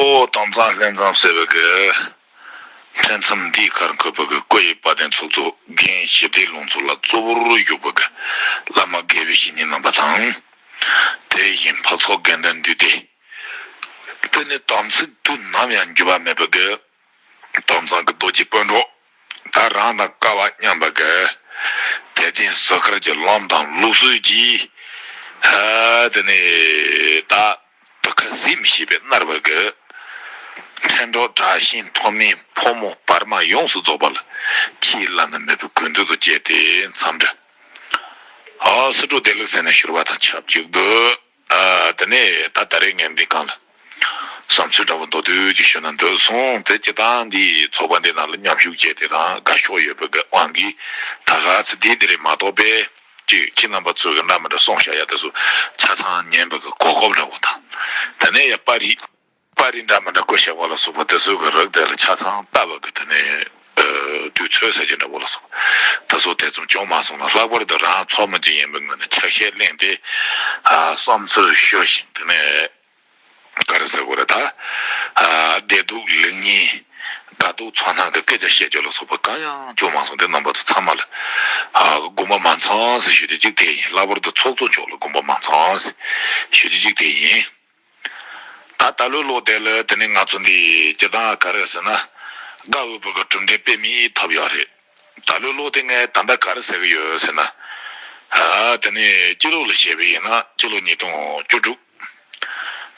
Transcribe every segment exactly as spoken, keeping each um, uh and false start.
ཨོ་དྭངས་གཙང་ལྷན་ཚང་ཟེར་བའི་གི་ཕྲན་ཚེམ་འདིའི་ཁར་འཁོད་པའི་གི་སྐུ་ཡི་བ་དན་ཚོགས་གཙོ་རྒན་ཞི་བདེའི་ལུང་ཚོགས་ལ་གཙོ་བོར་བཞུགས་པའི་གི་བླ་མ་དགེ་བའི་བཤེས་གཉེན་རྣམ་པ་དང་། དེ་བཞིན་འཕགས་ཚོགས་དགེ་འདུན་འདུས་སྡེ། དེ་ནི་དམ་ཚིག་དུས་ནམ་ཡང་འགྱུར་བ་མེད་པའི་གི་དྭངས་གཙང་གི་རྡོ་རྗེ་སྤུན་གྲོགས། ད་རང་དང་སྐལ་བ་མཉམ་པ་གི་དད་ལྡན་བཟོད་དཀར་གྱི་ལམ་དང་ལུགས་སྲོལ་གྱིས། ཨ་དེ་ནས་ད་དུ་ཁ་ཟིམ་ཞེས་པའི་སྣར་བ་གི་ཕྲེང་གྲོགས་དྲག་ཤིང་ཐོགས་མེད་ཕོ་མོ་བར་མ་ཡོངས་སུ་རྫོགས་པ་ལ་ཆེས་བླ་ན་མེད་པའི་གུས་འདུད་དུ་བཅས་ཏེ་འཚམས་འདྲི། ཨ་སྲིད་གྲོགས་བདེ་ལེགས་ཟེར་ནས་ཞུ་བ་དང་ཆབས་ཅིག་ཏུ། ཨ་དེ་ནས་ད་ད་རེས་ངས་འདི་སྒང་ལ་བསམ་ཚུལ་འདྲ་པོ་མདོར་བསྡུས་ཅིག་ཞུ་ན་འདོད་སོང་། དེ་སྤྱིར་བཏང་འདི་ཚོགས་པ་འདི་ནང་ལ་མཉམ་ཞུགས་བྱས་ཏེ་རང་དགའ་ཕྱོགས་ཡོད་པའི་གི་དབང་གིས་ད་ག་ཚོད་འདི་འདི་རེད་མ་གཏོགས་པས་ཅིག་ཁྱེད་རྣམ་པ་ཚོས་གི་འདྲ་མི་འདྲ་གསུངས་བཞག་ཡ་དེ་ཚོ་ཆ་ཚང་ཉན་པའི་གི་གོ་སྐབས་འདྲ་པོ་དང་། དེ་ནས་ཡ་པར་རིས་པར་རིས་འདྲ་མི་འདྲ་བཀོད་བཞག་པ་ལ་སོགས་པ་དེ་ཚོའི་གི་རིགས་དེ་ལ་ཆ་ཚང་ལྟ་བ་གི་དེ་ནས་དུས་ཚོད་ཟེར་གྱི་འདྲ་པོ་ལ་སོགས་པ་དེ་ཚོ་དེ་ཙམ་བྱུང་མ་སོང་ལ། ལྷག་པར་དུ་རང་ཚོགས་མི་གཅིག་ཡིན་པའི་ངོས་ནས་ཆ་ཤས་གླེང་སྟེ་ཨ་བསམ་ཚུལ་ཞུ་བཞིན་དེ་ནས་ག་རེ་ཟེར་དགོས་རེད་ད། ཨ་བདེ་སྡུག་ལེགས་ཉེས་དགའ་སྡུག་ཚོར་སྣང་གི་སྐད་ཆ་བཤད་རྒྱུ་ལ་སོགས་པ་གང་ཡང་བྱུང་མ་སོང་། དེ་རྣམ་པ་ཚོ་ཚང་མ་ལ་ཨ་དགོངས་པ་མ་ཚོམས་ཟེར་ཞུ་རྒྱུ་གཅིག་དེ་ཡིན། ལྷག་པར་དུ་ཚོགས་གཙོ་མཆོག་ལ་དགོངས་པ་མ་ཚོམས་ཟེར་ཞུ་རྒྱུ་གཅིག་དེ་ཡིན། ད་ད་ལོའི་ལོ་དེ་ལ་དེ་ནས་ང་ཚོ་འདི་སྤྱིར་བཏང་ག་རེ་ཟེར་ན་དགའ་འོས་པའི་གི་གྲུབ་འབྲས་དཔེ་མི་ཐོབ་ཡོད་རེད། ད་ལོའི་ལོ་དེ་ངས་ད་ལྟ་ག་རེ་ཟེར་གི་ཡོད་ཟེར་ན། ཨ་དེ་ནས་སྤྱི་ལོ་ལ་བྱས་པ་ཡིན་ན་སྤྱི་ལོ་ཉིས་སྟོང་བཅུ་དྲུག་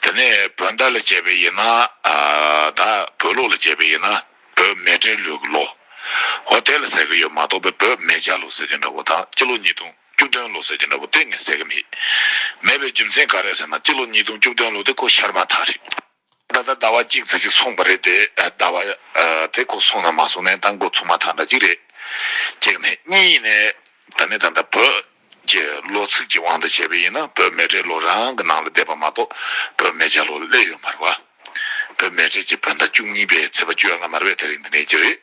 དེ་ནས་བོད་ཟླ་ལ་བྱས་པ་ཡིན་ན་ཨ་ད་བོད་ལོ་ལ་བྱས་པ་ཡིན་ན་བོད་མེ་སྤྲེལ་ལོའི་གི་ལོ། འོ་དེ་ལ་ཟེར་གི་ཡོད་མ་གཏོགས་པའི་བོད་མེ་བྱ་ལོ་ཟེར་དེ་འདྲ་པོ་དང་སྤྱི་ལོ་ཉིས་སྟོང་བཅུ་བདུན་ལོ་ཟེར་གྱི་འདྲ་པོ་དེ་ངས་ཟེར་གྱི་མེད། མེད་པའི་རྒྱུ་མཚན་ག་རེ་ཟེར་ན་སྤྱི་ལོ་ཉིས་སྟོང་བཅུ་བདུན་ལོ་དེ་ཁོ་ཤར་མ་ཐག་རེད། ད་ལྟ་ཟླ་བ་གཅིག་ཙམ་ཞིག་སོང་པ་རེད་དེ། ཟླ་བ་དེ་ཁོ་སོང་ན་མ་སོང་ནའི་ད་འགོ་ཚུགས་མ་ཐག་འདྲ་ཅིག་རེད། གཅིག་ནས། གཉིས་ནས་ད་ནི་ད་ལྟ་བོད་ཀྱི་ལོ་ཚིགས་ཀྱི་དབང་དུ་བྱས་པ་ཡིན་ན་བོད་མེ་སྤྲེལ་ལོ་རང་གི་ནང་ལ་བསྡད་པ་མ་གཏོགས་བོད་མེ་བྱ་ལོ་སླེབས་ཡོད་མ་རེད་བ། བོད་མེ་སྤྲེལ་གྱི་བོད་ཟླ་བཅུ་གཉིས་པའི་ཚེས་པ་བཅོ་ལྔ་མ་རེད་པས་དེ་རིང་འདི་ནས་ཅི་རེད།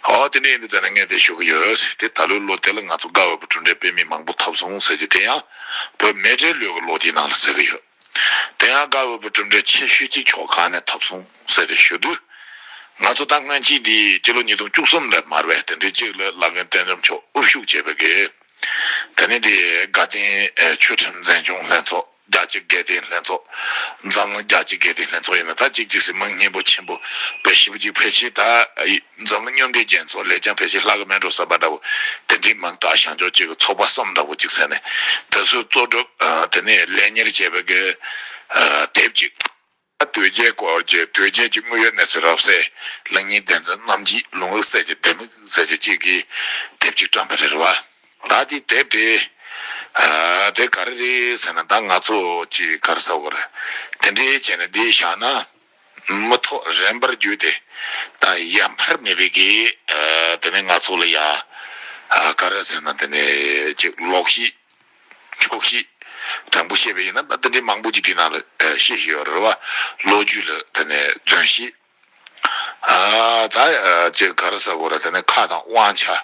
ཨོ་དེ་འདྲ་ཡིན་དུས་ཙང་ནས་ངས་དེ་ཞུ་གི་ཡོད། དེ་ད་ལོའི་ལོ་དེ་ལ་ང་ཚོ་དགའ་འོས་པའི་གྲུབ་འབྲས་དཔེ་མི་མང་པོ་ཐོབ་སོང་ཟེར་རྒྱུ་དེ་ཡང་བོད་མེ་སྤྲེལ་ལོའི་ལོ་དེའི་ནང་ལ་ཟེར་གི་ཡོད། དེ་ཡང་དགའ་འོས་པའི་གྲུབ་འབྲས་ཆེ་ཤོས་གཅིག་ཕྱོགས་གང་ནས་ཐོབ་སོང་ཟེར་ཏེ་ཞུ་དུས། ང་ཚོ་ད་སྔོན་ཆད་འདི་སྤྱི་ལོ་ཉིས་སྟོང་བཅུ་གསུམ་ལ་མ་རེད་པས་དེ་འདྲའི་གཅིག་ལ་བླ་རྒན་བསྟན་འཛིན་མཆོག་དབུ་བཞུགས་བྱས་པའི་གི། དེ་ནས་དེ་དགའ་ལྡན་ཆོས་ཁྲིམས་འཛིན་སྐྱོང་ལྷན་ཚོགས། རྒྱལ་སྤྱི་དགེ་ལྡན་ལྷན་ཚོགས། འཛམ་གླིང་རྒྱལ་སྤྱི་དགེ་ལྡན་ལྷན་ཚོགས་ཡིན་ན་ད་གཅིག་གཅིག་སེ་མིང་སྙན་པོ་ཆེན་པོ་དཔེ་ཞིབ་ཅིག་ཕལ་ཆེར་ད་འཛམ་གླིང་མཉམ་འབྲེལ་རྒྱལ་ཚོགས་ལས་ཀྱང་ཕལ་ཆེར་ལྷག་གི་མེད་འགྲོ་བསམ་པ་འདྲ་བོ། དེ་འདྲའི་མིང་བཏགས་བྱང་ཕྱོགས་གཅིག་གི་ཚོགས་པ་གསུམ་འདྲ་བོ་གཅིག་ཟེར་ནས་དེ་ཚོས་གཙོ་སྒྲུབ། དེ་ནས་ལས་གཉེར་བྱས་པའི་གི་དེབ་ཅིག་དོལ་རྒྱལ་སྐོར་གྱི་དོལ་རྒྱལ་གྱི་དངོས་ཡོད་གནས་ཚུལ་རབ་གསལ། གླིང་རྙིང་བདེན་རྫུན་རྣམ་འབྱེད། ལུང་རིགས་གསེར་གྱི་ལྡེ་མིག་ཟེར་གྱི་གཅིག་གིས་དེབ་ཅིག་བཀྲམ་པ་རེད་བ། ད་དེ་དེབ་དེ། ཨ་དེ་ག་རེ་རེད་ཟེར་ན་ད་ང་ཚོ་ཅིག་ག་རེ་ཟེར་དགོས་རེད། དེ་འདྲའི་བྱས་ནས་འདི་བཞག་ན། མི་ཐོག་རིམ་པར་བརྒྱུད་དེ། ད་ཡ་འཕར་མེད་པའི་གི། ཨ་དེ་ནས་ང་ཚོ་ལ་ཡ། ཨ་ག་རེ་ཟེར་ན་དེ་ནས་ཅིག་ལོག་ཤེས། ཆོག་ཤེས། དྲང་པོ་བཤད་པ་ཡིན་ན་ད་འདི་འདྲའི་མང་པོ་ཅིག་དེའི་ནང་ལ་ཨ་བཤད་བཞིན་ཡོད་རེད་བ། ལོ་རྒྱུས་ལ་དེ་ནས་རྫུན་བཤད། ཨ་ད་ཨ་ཅིག་ག་རེ་ཟེར་དགོས་རེད། དེ་ནས་ཁ་དང་དབང་ཆ།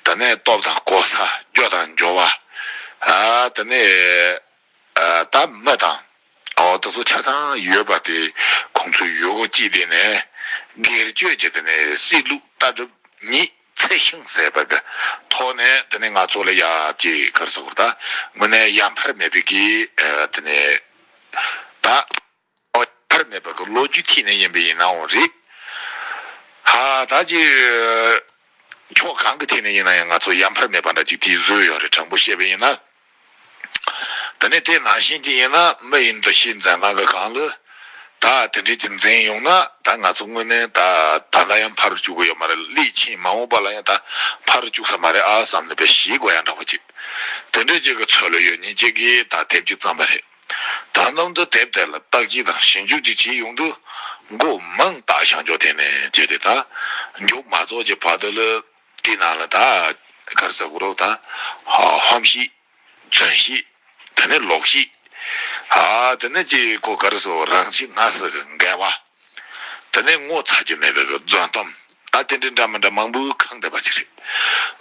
དེ་ནས་སྟོབས་དང་གོ་ས། རྒྱུ་དང་འབྱོར་བ། ཨ་དེ་ནས་ཨ་ད་མི་དང་། ཨོ་དེ་ཚོ་ཆ་ཚང་ཡོད་པ་དེ་ཁོང་ཚོའི་ཡུལ་སྒོ་གཅིག་དེ་ནས་སྒེར་གཅོད་ཀྱི་དེ་ནས་སྲིད་ལུགས་ལྟ་གྲུབ་ཉིད་ཚད་ཤིང་ཟད་པ་གི་ཐོག་ནས་དེ་ནས་ང་ཚོ་ལ་ཡ་ཅིག་ག་རེ་ཟེར་དགོས་རེད། ད་དངོས་གནས་ཡ་འཕར་མེད་པའི་གི་ཨ་དེ་ནས་ད། འཕར་མེད་པ་གི་ལོ་རྒྱུས་ཐད་ནས་ཡིན་པ་ཡིན་ནའང་རེད། ཧ་ད་ཅི། ཕྱོགས་གང་གི་ཐད་ནས་ཡིན་ན་ཡང་ང་ཚོ་ཡ་འཕར་མེད་པ་འདྲ་ཅིག་དེ་བཟོས་ཡོད་རེད། དྲང་པོ་བཤད་པ་ཡིན་ན། ད་ནི་དེ་ནང་བཞིན་གྱི་ཡིན་ན་མི་ཡི་འདུ་ཤེས་འཛིན་སྟངས་གི་སྒང་ལ། ད་དེ་འདྲའི་ཅིག་འཛིན་ཡོང་ན་ད་ང་ཚོ་དངོས་གནས་ད་ད་ལྟ་ཡང་འཕར་བཅུག་གི་ཡོད་མ་རེད། སླད་ཕྱིན་མ་འོངས་པ་ལ་ཡང་ད་འཕར་བཅུག་ས་མ་རེད་ཨ་བསམ་ནས་དཔེ་ཞེད་དགོས་ཡ་འདྲ་བོ་ཅིག་དེ་འདྲའི་ཅིག་གི་ཚོར་ལོས་ཡོད་མཁན་ཅིག་གིས་ད་དེབ་ཅིག་བརྩམས་པ་རེད། ད་ནང་དུ་དེབ་དེ་ལ་བརྟག་དཔྱད་དང་ཞིབ་འཇུག་ཅིག་བྱེད་ཡོང་དུས་མགོ་མང་དག་བྱང་ཕྱོགས་དེ་ནས་བྱས་ཏེ་ད་མཇུག་མ་རྫོགས་ཀྱི་བར་དུ་ལ་དེའི་ནང་ལ་ད་ག་རེ་ཟེར་དགོས་རེད། ད་ཧམ་བཤད་རྫུན་བཤད་དེ་ནས་ལོག་བཤད། ཨ་དེ་ནས་ཅིག་ཁོ་ག་རེ་ཟེར་རང་གཅེས་སྔ་ས་གི་འགལ་བ། དེ་ནས་ངོ་ཚ་རྒྱུ་མེད་པའི་གི་རྫུན་གཏམ། ད་དེ་འདྲའི་འདྲ་མི་འདྲ་མང་པོའི་ཁེངས་བསྡད་པ་ཅིག་རེད།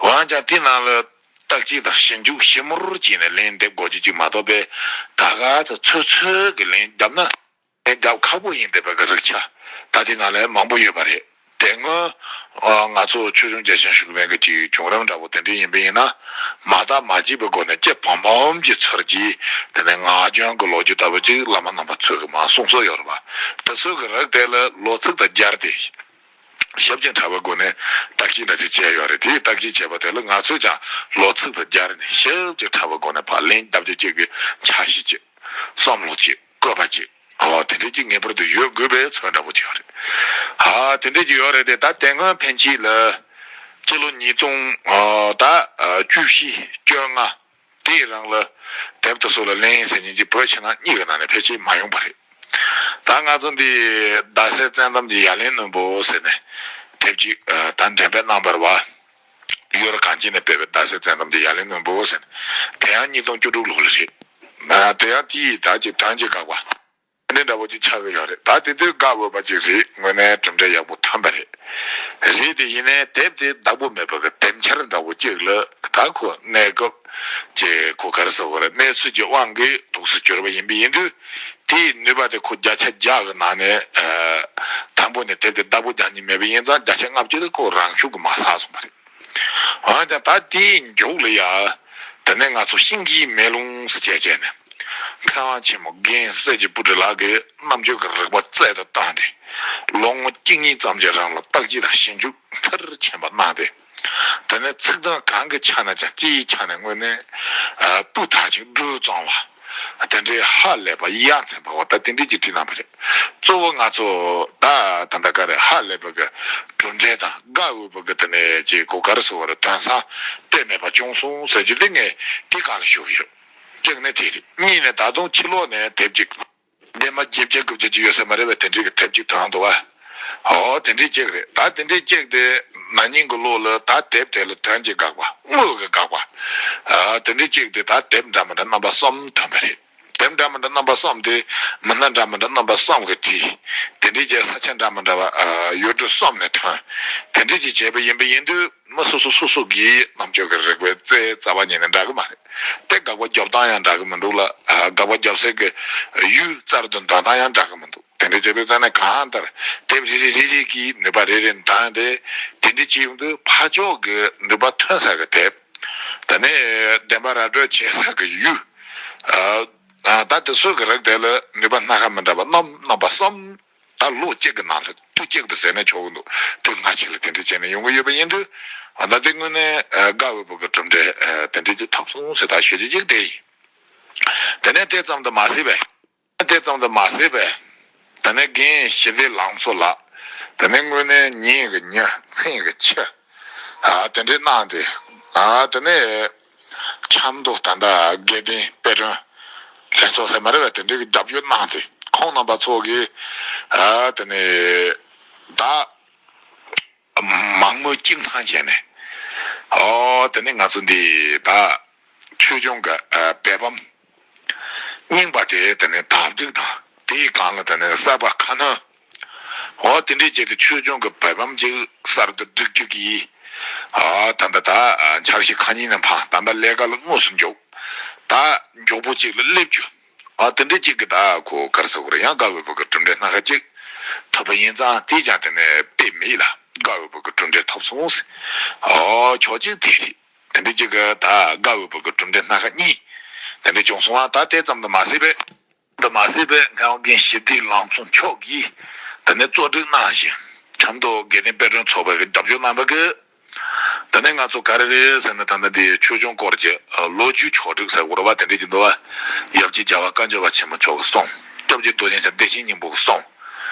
འོན་ཀྱང་དེའི་ནང་ལ། བརྟག་དཔྱད་དང་ཞིབ་འཇུག་ཞིབ་མོར་བྱས་ནས་ལན་འདེབས་དགོས་རྒྱུ་ཅིག་མ་གཏོགས་པས་ད་ག་ཚོད་ཚོད་ཚོད་ཀྱི་ལན་བརྒྱབ་ན་ ལན་རྒྱབ་ཁག་པོ་ཡིན་བསྡད་པའི་གི་རིགས་ཆ་ད་དེ་ནང་ལ་མང་པོ་ཡོད་པ་རེད། དེ་སྔོན་ཨ་ང་ཚོ་ཆོས་འབྱུང་རྒྱལ་ཆེན་ཞུ་མཁན་གྱི་ཅིག་བྱུང་རིམ་འདྲ་པོ་དེ་འདྲ་ཡིན་པ་ཡིན་ན། མ་བརྟགས་མ་དཔྱད་པའི་སྒོ་ནས་དཔྱད་སྦོམ་སྦོམ་ཅིག་ཚར་རྗེས་དེ་ནས་ངག་རྒྱུན་གྱི་ལོ་རྒྱུས་ལྟ་བུ་ཅིག་བླ་མ་རྣམ་པ་ཚོས་གི་མར་གསུང་སྲོལ་ཡོད་རེད་པ། དེ་ཚོའི་གི་རིགས་དེ་ལ་ལོ་ཚིགས་དང་སྦྱར་ཏེ་ཞིབ་ཅིང་ཕྲ་བའི་སྒོ་ནས་བརྟག་དཔྱད་འདྲ་ཅིག་བྱས་ཡོད་རེད། དེའི་བརྟག་དཔྱད་བྱས་པ་དེ་ལ་ང་ཚོས་ཀྱང་ལོ་ཚིགས་དང་སྦྱར་ནས་ཞིབ་ཅིང་ཕྲ་བའི་སྒོ་ནས་ཕར་ལན་བརྒྱབ་རྒྱུ་ཅིག་གི་འཆར་གཞི་ཅིག་བསམ་བློ་ཅིག་བཀོད་པ་ཅིག་ཨོ་དེ་འདྲ་ཅིག་ངེས་པར་དུ་ཡོད་དགོས་པའི་ཚོད་འདྲ་པོ་ཅིག་ཡོད་རེད། ཨ་དེ་འདྲ་ཅིག་ཡོད་རེད་དེ། ད་དེ་སྔོན་ཕན་ཆད་ལ་སྤྱི་ལོ་ཉིས་སྟོང་ཨ་ད་ཨ་བཅུ་བཞི་བཅོ་ལྔ་དེའི་རིང་ལ་དེབ་དེ་ཚོ་ལ་ལན་ཟེར་མཁན་ཅིག་བོད་ཕྱི་ནང་གཉིས་ཀྱི་ནང་ནས་ཕལ་ཆེར་མ་ཡོང་པ་རེད། ད་ང་ཚོ་འདི་ཟླ་ཟེར་བཙན་གཏམ་གྱི་ཡ་ལན་རྣོན་པོ་ཟེར་ནས་དེབ་ཅིག་ཨ་ད་འགྲེམས་སྤེལ་གནང་བ་རེད་པ། ཡུལ་གངས་ཅན་ནས་སྤེལ་བའི་ཟླ་ཟེར་བཙན་གཏམ་གྱི་ཡ་ལན་རྣོན་པོ་ཟེར་ནས། དེ་ཡང་ཉིས་སྟོང་བཅུ་དྲུག་ལོ་ལ་རེད། ཨ་དེ་ཡང་དེའི་ད་ཅིག་དོན་གྱི་དགག་པ་དེ་འདྲ་པོ་ཅིག་ཆགས་ཀྱི་ཡོད་རེད། ད་དེ་དུས་དགའ་འོས་པ་ཅིག་རེད། དངོས་གནས་གྲུབ་འབྲས་ཡག་པོ་ཐོན་པ་རེད། རེད་དེ་ཡིན་ནའི་དེབ་དེ་བདག་པོ་མེད་པ་གི་དེབ་འཆར་འདྲ་པོ་ཅིག་ལ་ད་ཁོ་གནས་སྐབས་ཀྱི་ཁོ་ག་རེ་ཟེར་དགོས་རེད། གནས་ཚུལ་གྱི་དབང་གིས་འདུག་སེ་གྱུར་པ་ཡིན་པ་ཡིན་དུས། དེའི་ནུས་པ་དེ་ཁོ་བརྒྱ་ཆ་བརྒྱ་གི་ནང་ནས་ཨ་དང་པོ་ནས་དེབ་དེ་བདག་པོ་རྒྱག་མཁན་མེད་པ་ཡིན་ཙང་བརྒྱ་ཆ་ལྔ་བཅུ་དེ་ཁོ་རང་ཤུགས་ཀྱིས་མར་ཟག་སོང་བ་རེད། འོན་ཀྱང་ད་དེའི་མཇུག་ལ་ཡ། དེ་ནས་ང་ཚོ་ཤིང་གི་མེ་ལོང་ཟེར་བྱས་བྱས་ནས། མཁས་དབང་ཆེན་མོ་རྒན་གསེར་གྱི་སྤུ་གྲི་ལགས་ཀྱིས་རྣམ་དཔྱོད་ཀྱི་རིག་པ་རྩལ་དུ་བཏོན་ཏེ། ལོ་ངོ་བཅུ་གཉིས་ཙམ་གྱི་རིང་ལ་བརྟག་དཔྱད་དང་ཞིབ་འཇུག་མཐིལ་ཕྱིན་པ་གནང་སྟེ། དེ་ནས་ཚིག་དོན་གང་གི་ཆ་ནས་ཀྱང་སྤྱིའི་ཆ་ནས་དངོས་གནས་ཨ་སྤུས་དག་ཅིག་འགྲོས་གཙང་བ། དེ་འདྲའི་ཧ་ལས་པ་ཡ་མཚན་པ་བ་ད་དེ་འདྲའི་ཅིག་བྲིས་གནང་བ་རེད། གཙོ་བོ་ང་ཚོ་ད་ད་ལྟ་ག་རེ་ཧ་ལས་པ་གི་གྲུབ་འབྲས་དང་དགའ་འོས་པ་གི་དེ་ནས་ཅིག་གོ་ག་རེ་ཟེར་བ་རེད། དོན་བཟང་དཔེ་མེད་པ་བྱུང་སོང་ཟེར་རྒྱུ་དེ་ངས་དེ་སྒང་ལ་ཞུ་གི་ཡོད། གཅིག་ནི་དེ་རེད། གཉིས་ནི་ད་དུང་ཕྱི་ལོགས་ནས་དེབ་ཅིག་འདན་མ་བརྒྱད་བརྒྱ་དགུ་བརྒྱ་ཅིག་ཡོད་ས་མ་རེད་པས། དེ་འདྲའི་གི་དེབ་ཅིག་ཐོན་འདུག་བ། ཨོ་དེ་འདྲའི་གཅིག་རེད། ད་དེ་འདྲའི་གཅིག་དེ་ན་ནིང་གི་ལོ་ལ་ད་དེབ་དེ་ལ་དོན་གྱི་དགག་པ་དངོས་ཀྱི་དགག་པ། ཨ་དེ་འདྲའི་གཅིག་དེ་ད་དེབ་འདྲ་མི་འདྲ་རྣམ་པ་གསུམ་ཐོན་པ་རེད། དེབ་འདྲ་མི་འདྲ་རྣམ་པ་གསུམ་དེ་མི་སྣ་འདྲ་མི་འདྲ་རྣམ་པ་གསུམ་གྱིས་བྲིས། དེ་འདྲའི་གཅིག་ས་ཆ་འདྲ་མི་འདྲ་བ་ཨ་ཡུལ་གྲུ་གསུམ་ནས་ཐོན། དེ་འདྲའི་གཅིག་བྱས་པ་ཡིན་པ་ཡིན་དུས། མི་སོ་སོ་སོ་སོ་གི་རྣམ་དཔྱོད་ཀྱི་རིག་པའི་རྩལ་རྩ་བ་ཉིད་ནས་འདྲ་གི་མ་རེད། དེ་དགག་པ་རྒྱོབ་སྟངས་ཡང་འདྲ་གི་མི་འདུག་ལ། ཨ་དགག་པ་རྒྱོབ་སའི་གི་ཡུལ་རྩལ་དུ་འདོན་སྟངས་ཡང་འདྲ་གི་མི་འདུག་དེ་འདྲ་བྱེད་དུས་ཙང་ནས་གང་ལྟར་དེབ་རེ་རེ་རེ་རེ་གི་ནུས་པ་རེ་རེ་འདོན་ཏེ། དེ་འདྲ་བྱེད་ཡོང་དུས་ཕར་ཕྱོགས་ཀྱི་ནུས་པ་ཐོན་ས་གི་དེབ། དེ་ནས་བདེན་པ་ར་སྤྲོད་བྱེད་ས་གི་ཡུལ། ཨ་ཨ་ད་དེ་ཚོ་གི་རིགས་དེ་ལ་ནུས་པ་སྣ་ཁ་མི་འདྲ་བ་རྣམ་རྣམ་པ་གསུམ། ད་ལོ་གཅིག་གི་ནང་ལ་དུས་གཅིག་ཏུ་ཟེར་ན་ཆོག་གི་འདུག་དུས་སྔ་ཕྱི་ལ་དེ་འདྲ་བྱས་ནས་ཡོང་གི་ཡོད་པ་ཡིན་དུས། ད་ལྟའི་དངོས་གནས་དགའ་འོས་པོ་གི་གྲུབ་འབྲས་དེ་འདྲ་ཅིག་ཐོབ་སོང་ཟེར་ད་ཞུ་རྒྱུ་གཅིག་དེ་ཡིན། དེ་ནས་དེ་ཙམ་དུ་མ་ཟད་པས། དེ་ཙམ་དུ་མ་ཟད་པས། དེ་ནས་རྒན་ཞི་བདེ་ལང་ཚོ་ལགས། དེ་ནས་དངོས་གནས་ཉིན་གི་ཉི་མཚན་གི་ཕྱི། ཨ་དེ་འདྲའི་གནང་སྟེ། ཨ་དེ་ནས་ཆབ་མདོ་ད་ལྟ་དགེ་ལྡན་དཔལ་སྒྲོན་ལྷན་ཚོགས་ཟེར་མ་རེད་པས། དེ་འདྲའི་གི་རྒྱབ་སྐྱོར་གནང་སྟེ། ཁོང་རྣམ་པ་ཚོ་གིས་ཨ་དེ་ནས་ད་མང་མོས་གཅིག་སྣང་བྱས་ནས། ཨོ་དེ་ནས་ང་ཚོ་འདི་ད་ཆོས་འབྱུང་གི་ཨ་བོད་བམ་རྙིང་པ་དེ་དེ་ནས་དག་སྒྲིག་དང་། དེའི་སྒང་ལ་དེ་ནས་གསར་པ་ཁ་སྣོན། འོ་དེ་འདྲའི་བྱས་ཏེ་ཆོས་འབྱུང་གི་བོད་བམ་ཅིག་གསར་དུ་སྒྲིག་སྒྲིག་གིས། ཨ་ད་ད་ད་འཆར་གཞི་ཁ་ཉིན་ནས་འཕངས། ད་ད་ལས་ཀ་ལ་དངོས་སུ་འཇུག་ད་མགྱོགས་པོ་ཅིག་ལ་སླེབས་རྒྱུ། ཨ་དེ་འདྲའི་ཅིག་གི་ད་ཁོ་ག་རེ་ཟེར་དགོས་རེད། ཡང་དགའ་འོས་པོ་གི་གྲུབ་འབྲས་སྣ་ཁ་ཅིག་ཐོབ་པ་ཡིན་ཙང་། དེས་ཀྱང་དེ་ནས་དཔེ་མེད་ལ་དགའ་འོས་པོ་གི་གྲུབ་འབྲས་ཐོབ་སོང་ཟེར། ཨོ་ཕྱོགས་གཅིག་དེ་རེད། དེ་འདྲའི་ཅིག་གི་ད་དགའ་འོས་པོ་གི་གྲུབ་འབྲས་སྣ་ཁ་གཉིས་དེ་འདྲ་བྱུང་སོང་བ། ད་དེ་ཙམ་དུ་མ་ཟད་པས། དུ་མ་ཟད་པའི་མཁས་དབང་རྒན་ཞི་བདེ་ལང་ཚོ་མཆོག་གིས་དེ་ནས་གཙོ་སྒྲིག་གནང་བཞིན། ཆབ་མདོ་དགེ་ལྡན་དཔལ་སྒྲོན་ཚོགས་པའི་རྒྱབ་སྐྱོར་གནང་བ་གི། དེ་ནས་ང་ཚོ་ག་རེ་རེད་ཟེར་ན། ད་ལྟ་འདི་ཆོས་འབྱུང་སྐོར་གྱི་ལོ་རྒྱུས་ཕྱོགས་བསྒྲིགས་ཟེར་དགོས་རེད་པ། དེ་འདྲ་ཅིག་འདུག་བ། ཡབ་རྗེ་རྒྱལ་བ་བཀའ་འགྱུར་བ་ཆེན་པོ་མཆོག་གི་གསུང་། སྐྱབས་རྗེ་རྡོ་རྗེ་འཆང་བདེ་ཆེན་སྙིང་པོ་གི་གསུང་།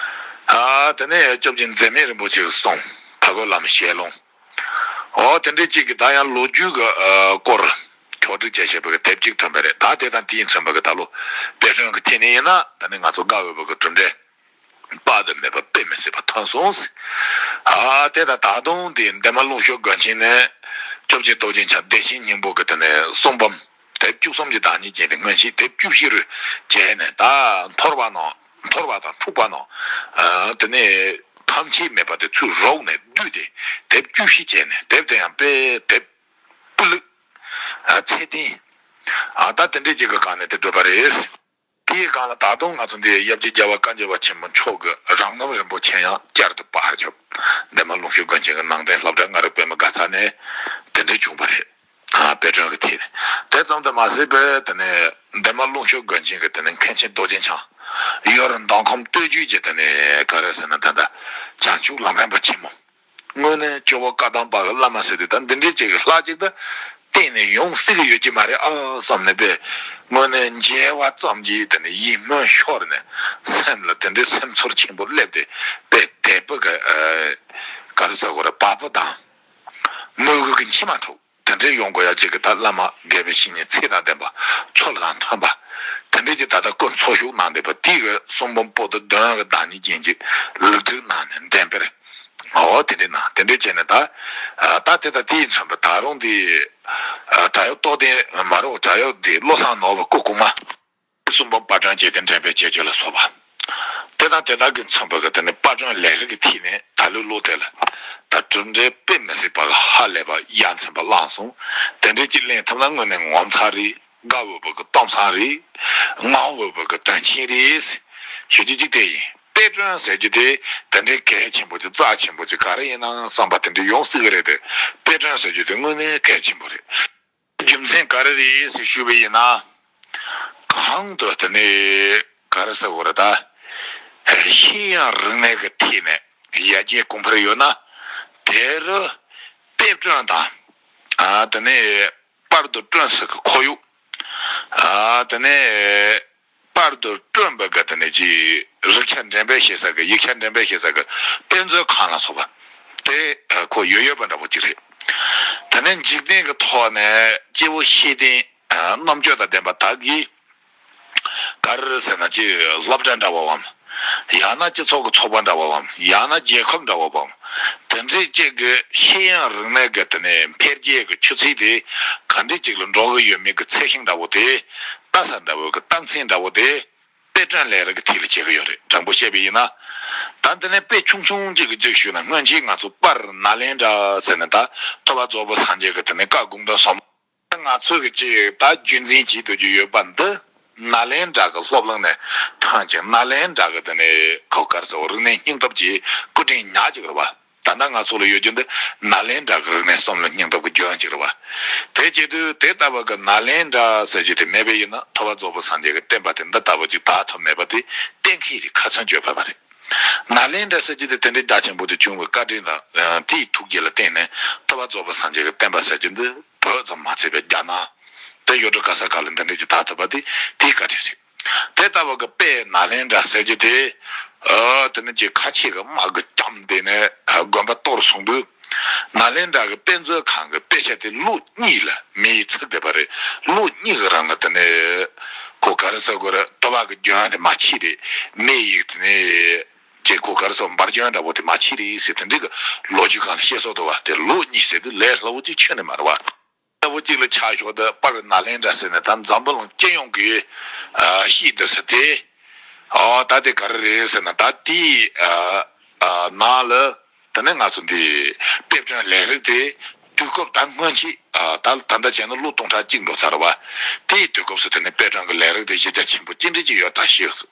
ཨ་དེ་ནས་སྐྱབས་རྗེ་འཛད་མེད་རིན་པོ་ཆེ་གི་གསུང་། འཕགས་བོད་བླ་མའི་ཞལ་ལུང་། འོ་དེ་འདྲའི་གཅིག་གིས་ད་ཡང་ལོ་རྒྱུས་ཀྱི་ཨ་སྐོར་ཕྱོགས་བསྒྲིགས་བྱས་བྱས་པའི་དེབ་གཅིག་ཐོན་པ་རེད། ད་དེ་དང་དེའི་མཚོན་པ་གི་ད་ལོ་དཔལ་སྒྲོན་གྱི་ཐད་ནས་ཡིན་ན། ད་ནི་ང་ཚོ་དགའ་འོས་པ་གི་གྲུབ་འབྲས་དཔག་ཏུ་མེད་པ་དཔེ་མི་སྲིད་པ་ཐོན་སོང་ཟེར། ཨ་དེ་དང་ད་དུང་དེ་འདན་མ་ལུང་ཤོད་དགོན་ཆེན་ནས་སྐྱབས་རྗེ་རྡོ་རྗེ་འཆང་བདེ་ཆེན་སྙིང་པོ་གི་དེ་ནས་གསུང་འབུམ་དེབ་བཅུ་གསུམ་གྱི་བདག་ཉིད་བྱས་ཏེ། སྔོན་ཆད་དེབ་བཅུ་བཞི་རུ་བྱས་ནས། ད་འཐོར་བ་ནང་འཐོར་བ་དང་འཁྲུགས་པ་ནང་། ཨ་དེ་ནས་ཐམས་ཅད་མེད་པ་དེ་ཚུར་རོགས་ནས་བསྡུས་ཏེ་དེབ་བཅུ་བཞི་བྱས་ནས། དེབ་དེ་ཡང་དཔེ་དེབ་སྤུས་ལེགས། ཨ་ཚད་ལྡན། ཨ་ད་དེ་འདྲའི་ཅིག་གི་སྒང་ནས་དེ་བསྒྲུབས་པ་རེད། དེའི་སྒང་ལ་ད་དུང་ང་ཚོ་འདི་ཡབ་རྗེ་རྒྱལ་བ་བཀའ་བརྒྱུད་པ་ཆེན་པོ་མཆོག་གི་རང་རྣམ་རིན་པོ་ཆེ་ཡང་བསྐྱར་དུ་ཕར་ཁྱབ། འདན་མ་ལུང་ཤོད་དགོན་ཆེན་གྱི་ནང་རྟེན་སློབ་གྲྭ་སྔ་རབས་པད་མ་དགའ་ཚལ་ནས་དེ་འདྲ་བྱུང་བ་རེད། ཨ། དཔེ་སྐྲུན་གྱི་ཐད་ནས། དེ་ཙམ་དུ་མ་ཟད་པའི་དེ་ནས་འདན་མ་ལུང་ཤོད་དགོན་ཆེན་གྱི་དེ་ནས་མཁན་ཆེན་རྡོ་རྗེ་འཆང་། ཡུལ་མདོ་ཁམས་སྟོད་རྒྱུད་ཀྱི་དེ་ནས་ག་རེ་ཟེར་ན་ད་ལྟ་བྱང་ཆུབ་ལམ་རིམ་པ་ཆེན་མོ། དངོས་གནས་ཇོ་བོ་བཀའ་གདམས་པ་གི་བླ་མ་ཟེར་དུས་ད་འདི་འདྲའི་ཅིག་གི་ལྷག་ཅིག་ད་གཏན་ནས་ཡོང་སྲིད་ཀྱི་ཡོད་ཀྱི་མ་རེད་ཨ་བསམ་ནས་པས། དངོས་གནས་མཇལ་བ་ཙམ་གྱིས་དེ་ནས་ཡིད་སྨོན་ཤོར་ནས་སེམས་ལ་དེ་འདྲའི་སེམས་ཚོར་ཆེན་པོ་སླེབས་ཏེ་པས་དད་པ་གི། ཨ། ག་རེ་ཟེར་དགོས་རེད། བག་ཕེབས་དང་མོས་གུས་ཀྱི་མཆི་མ་འཁྲུགས། དེ་འདྲའི་ཡོང་དགོས་ཡ་གཅིག་གི་ད་བླ་མ་དགེ་བའི་བཤེས་གཉེན་ཚད་དང་ལྡན་པ་ཚུལ་དང་མཐུན་པ། དེ་འདྲའི་གྱི་ད་ལྟ་སྐུ་འཚོ་བཞུགས་གནང་བསྡད་པ་དེ་གི་གསུང་འབུམ་པོ་ཏི་བདུན་གྱི་བདག་ཉིད་ཅན་གྱི་ལེགས་སྒྲིག་གནང་ནས་འདྲེན་པར། འོ་དེ་འདྲའི་ནང་དེ་འདྲའི་བྱས་ནས་ད། ད་དེ་དང་དེ་ཡིས་མཚོན་པ་ད་རུང་དེ། བྲག་གཡབ་རྟོགས་ལྡན་མ་རུ་བྲག་གཡབ་དེ་བློ་བཟང་ནོར་བུ་སྐུ་གོང་མ། གསུང་འབུམ་པར་སྐྲུན་བྱས་ཏེ་འདྲེན་པའི་བྱེད་སྤྱོད་ལ་སོགས་པ། དེ་དང་དེ་དག་གི་མཚོན་པ་གི་དེ་ནི་པར་སྐྲུན་ལས་རིགས་ཀྱི་ཐད་ནས་ད་ལོའི་ལོ་དེ་ལ་ད་གྲུབ་འབྲས་དཔེ་མི་སྲིད་པ་གི་ཧ་ལས་པ་ཡ་མཚན་པ་བླངས་སོང་། དེ་འདྲའི་ཅིག་ལེན་ཐུབ་ན་དངོས་གནས་ངོ་མཚར་རེད། དགའ་འོས་པ་གི་གཏམ་བཟང་རེད། ངང་འོས་པ་གི་དོན་ཆེན་རེད། ཞུ་རྒྱུ་གཅིག་དེ་ཡིན། དཔེ་སྐྲུན་ཟེར་རྒྱུ་དེ་དེ་འདྲའི་གལ་ཆེན་པོ་ཅིག་རྩ་ཆེན་པོ་ཅིག་ག་རེ་ཡིན་ནམ་བསམ་པ་དེ་འདྲ་ཡོང་སྲིད་གི་རེད་དེ། དཔེ་སྐྲུན་ཟེར་རྒྱུ་དེ་དངོས་གནས་གལ་ཆེན་པོ་རེད། རྒྱུ་མཚན་ག་རེ་རེད་ཟེར་ཞུས་པ་ཡིན་ན། གང་དུ་དེ་ནས་ག་རེ་ཟེར་དགོས་རེད་ད། ཤེས་ཡོན་རིག་གནས་ཀྱི་ཐད་ནས་ཡར་རྒྱས་གོང་འཕེལ་ཡོད་ན། དེ་རུ་དཔེ་སྐྲུན་དང་། ཨ། དེ་ནས་པར་དུ་སྐྲུན་ས་ཀྱི་ཁོར་ཡུག་ཨ། དེ་ནས་པར་དུ་སྐྲུན་པ་གི་དེ་ནས་ཀྱི་རིག་ཆ་འགྲེམས་སྤེལ་བྱེད་ས་གི་ཡིག་ཆ་འགྲེམས་སྤེལ་བྱེད་ས་གི་དཔེ་མཛོད་ཁང་ལ་སོགས་པ་དེ་ཁོ་ཡོད་ཡོད་པ་འདྲ་པོ་ཅིག་རེད། དེ་ནས་འཇིག་རྟེན་གྱི་ཐོག་ནས་སྐྱེ་བོ་ཤེས་ལྡན་རྣམ་དཔྱོད་དང་ལྡན་པ་དག་གིས་ག་རེ་ཟེར་ན་ཅིག་སློབ་གྲྭ་འདྲ་བོའམ། ཡང་ན་སྤྱི་ཚོགས་ཀྱི་ཚོགས་པ་འདྲ་བོའམ། ཡང་ན་རྒྱལ་ཁབ་འདྲ་བོའམ། དེ་འདྲའི་ཅིག་གི་ཤེས་ཡོན་རིག་གནས་ཀྱི་དེ་ནས་འཕེལ་རྒྱས་ཀྱི་ཆུ་ཚད་དེ་ག་འདྲའི་ཅིག་ལ་འགྲོ་གི་ཡོད་མེད་ཀྱི་ཚད་ཤིང་འདྲ་བོ་དེ། ལྟ་ས་འདྲ་བོ་གི་རྟགས་མཚན་འདྲ་བོ་དེ། དཔེ་སྐྲུན་ལས་རིགས་ཀྱི་ཐད་ལ་བྱེད་ཀྱི་ཡོད་རེད། དྲང་པོ་བཤད་པ་ཡིན་ན། ད་འདི་ནས་དཔེ་ཆུང་ཆུང་ཅིག་གི་ཅིག་ཞུས་ན། སྔོན་ཆད་ང་ཚོ་པར་ནཱ་ལེནྡྲ་ཟེར་ནས་ད་ཐུབ་པ་རྫོགས་པའི་སངས་རྒྱས་ཀྱི་དེ་ནས་བཀའ་དགོངས་དོན་གསུམ། ང་ཚོ་གི་ཅིག་ད་རྒྱུན་འཛིན་བྱེད་སྡོད་རྒྱུ་ཡོད་པ་འདི། ནཱ་ལེནྡྲ་གི་སློབ་གླིང་ནས་ཐོན་ཅིང་། ནཱ་ལེནྡྲ་གི་དེ་ནས་ཁོ་ག་རེ་ཟེར། རིག་གནས་སྙིང་སྟོབས་ཀྱི་སྐུ་དྲིན་ཉག་གཅིག་རེད་བ། ད་ལྟ་ང་ཚོ་ལ་ཡོད་རྒྱུ་འདི་ནཱ་ལེནྡྲ་གི་རིག་གནས་གསུམ་ལ་སྙིང་སྟོབས་ཀྱི་རྒྱུན་གཅིག་རེད་བ། དེ་བྱེད་དུས་དེ་ལྟ་བུ་གི་ནཱ་ལེནྡྲ་ཟེར་རྒྱུ་དེ་མེད་པ་ཡིན་ན། ཐུབ་པ་རྫོགས་པའི་སངས་རྒྱས་ཀྱི་བསྟན་པ་དེ་འདི་ལྟ་བུ་ཅིག་དར་ཐུབ་མེད་པ་དེ་གཏན་འཁེལ་རེད། ཁ་ཚོན་གཅོད་ཕོད་པ་རེད། ནཱ་ལེནྡྲ་ཟེར་རྒྱུ་དེ་དེ་འདྲའི་རྒྱ་ཆེན་པོ་དེ་བྱུང་བའི་བཀའ་དྲིན་དང་། ཨ། དེའི་ཐུགས་རྗེ་ལ་བརྟེན་ནས་ཐུབ་པ་རྫོགས་པའི་སངས་རྒྱས་ཀྱི་བསྟན་པ་ཟེར་རྒྱུ་འདི་བོད་ཙམ་མ་ཚད་པའི་རྒྱ་ནག་དེ་ཡུལ་གྲུ་ག་ས་ག་ལ་འདི་འདྲ་ཅིག་དར་ཐུབ་པ་དེ་དེའི་བཀའ་དྲིན་རེད། དེ་ལྟ་བུ་གི་དཔེ་ནཱ་ལེནྡྲ་ཟེར་རྒྱུ་དེ། ཨ། དེ་ནི་ཅིག་ཁ་ཆེ་གི་དམག་གིས་བསྐྱངས་ཏེ་ནས་དགོན་པ་གཏོར་སོང་དུས། ནཱ་ལེནྡྲ་གི་དཔེ་མཛོད་ཁང་གི་དཔེ་ཆ་དེ་ལོ་གཉིས་ལ་མེ་ཡིས་ཚིག་བསྡད་པ་རེད། ལོ་གཉིས་ཀྱི་རིང་ལ་དེ་ནས་ཁོ་ག་རེ་ཟེར་དགོས་རེད། དུ་བ་གི་རྒྱུན་དེ་མ་ཆད་རེད། མེ་ཡིས་དེ་ནས་ཅིག་ཁོ་ག་རེ་ཟེར། འབར་རྒྱུན་འདྲ་བོ་དེ་མ་ཆད་རེད་ཟེར། དེ་འདྲའི་གི་ལོ་རྒྱུས་སྒང་ལ་བཤད་སྲོལ་འདུག་བ། དེ་ལོ་གཉིས་ཟེར་དུས་ལས་སླ་བོ་ཅིག་ཁྱོན་ནས་མ་རེད་བ། ལྟ་བུ་གཅིག་ལ་ཆ་བཞག་ད་པར་ནཱ་ལེནྡྲ་ཟེར་ནས་ད་འཛམ་བུ་གླིང་སྤྱི་ཡོངས་ཀྱིས། ཨ། ཤེས་སྡོད་ས་དེ། ཨ། ད་དེ་ག་རེ་རེད་ཟེར་ན། ད་དེའི། ཨ། ཨ། ནང་ལ་དེ་ནས་ང་ཚོ་འདི་དཔེ་སྐྲུན་ལས་རིགས་དེ་དུས་སྐབས་ད་སྔོན་ཆད། ཨ། ད་ད་ལྟ་བྱས་ན་ལོ་སྟོང་ཕྲག་གཅིག་འགྲོ་ཚར་བ། དེའི་དུས་སྐབས་སུ་དེ་ནས་དཔེ་སྐྲུན་གྱི་ལས་རིགས་དེ་གཞི་རྒྱ་ཆེན་པོ་ཅི་འདྲ་ཅིག་ཡོད་ད་ཤེས་སོང་།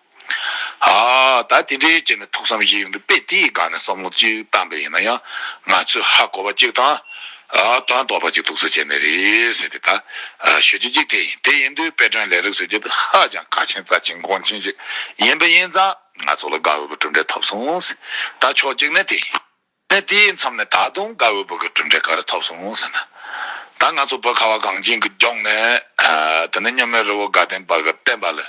ཨ། ད་དེ་འདྲའི་བྱས་ནས་ཐུགས་བསམ་བཞེས་ཡོང་དུས་དཔེ་དེའི་སྒང་ནས་བསམ་བློ་གཅིག་བཏང་པ་ཡིན་ན་ཡང་། ང་ཚོས་ཧ་གོ་བ་གཅིག་དང་། ཨ། དོན་རྟོགས་པ་གཅིག་ཐུགས་སུ་ཆེ་ནི་རེད་ཟེར་ཏེ། ད། ཨ། ཞུ་རྒྱུ་གཅིག་དེ་ཡིན། དེ་ཡིན་དུས་དཔེ་སྐྲུན་ལས་རིགས་ཟེར་རྒྱུ་དེ་ཧ་ཅང་གལ་ཆེན་རྩ་ཆེན་གོང་ཆེན་ཞིག་ཡིན་པ་ཡིན་ཙང་། ང་ཚོ་ལ་དགའ་འོས་པའི་གྲུབ་འབྲས་ཐོབ་སོང་ཟེར། ད་ཕྱོགས་གཅིག་ནས་དེ་ཡིན། ནས་དེའི་མཚམས་ནས་ད་དུང་དགའ་འོས་པ་གི་གྲུབ་འབྲས་ག་རེ་ཐོབ་སོང་ཟེར་ན། ད་ང་ཚོ་བོད་ཁ་བ་གངས་ཅན་གྱི་ལྗོངས་ནས། ཨ། དེ་ནས་མཉམ་མེད་རི་བོ་དགའ་ལྡན་པ་གི་བསྟན་པ་ལ་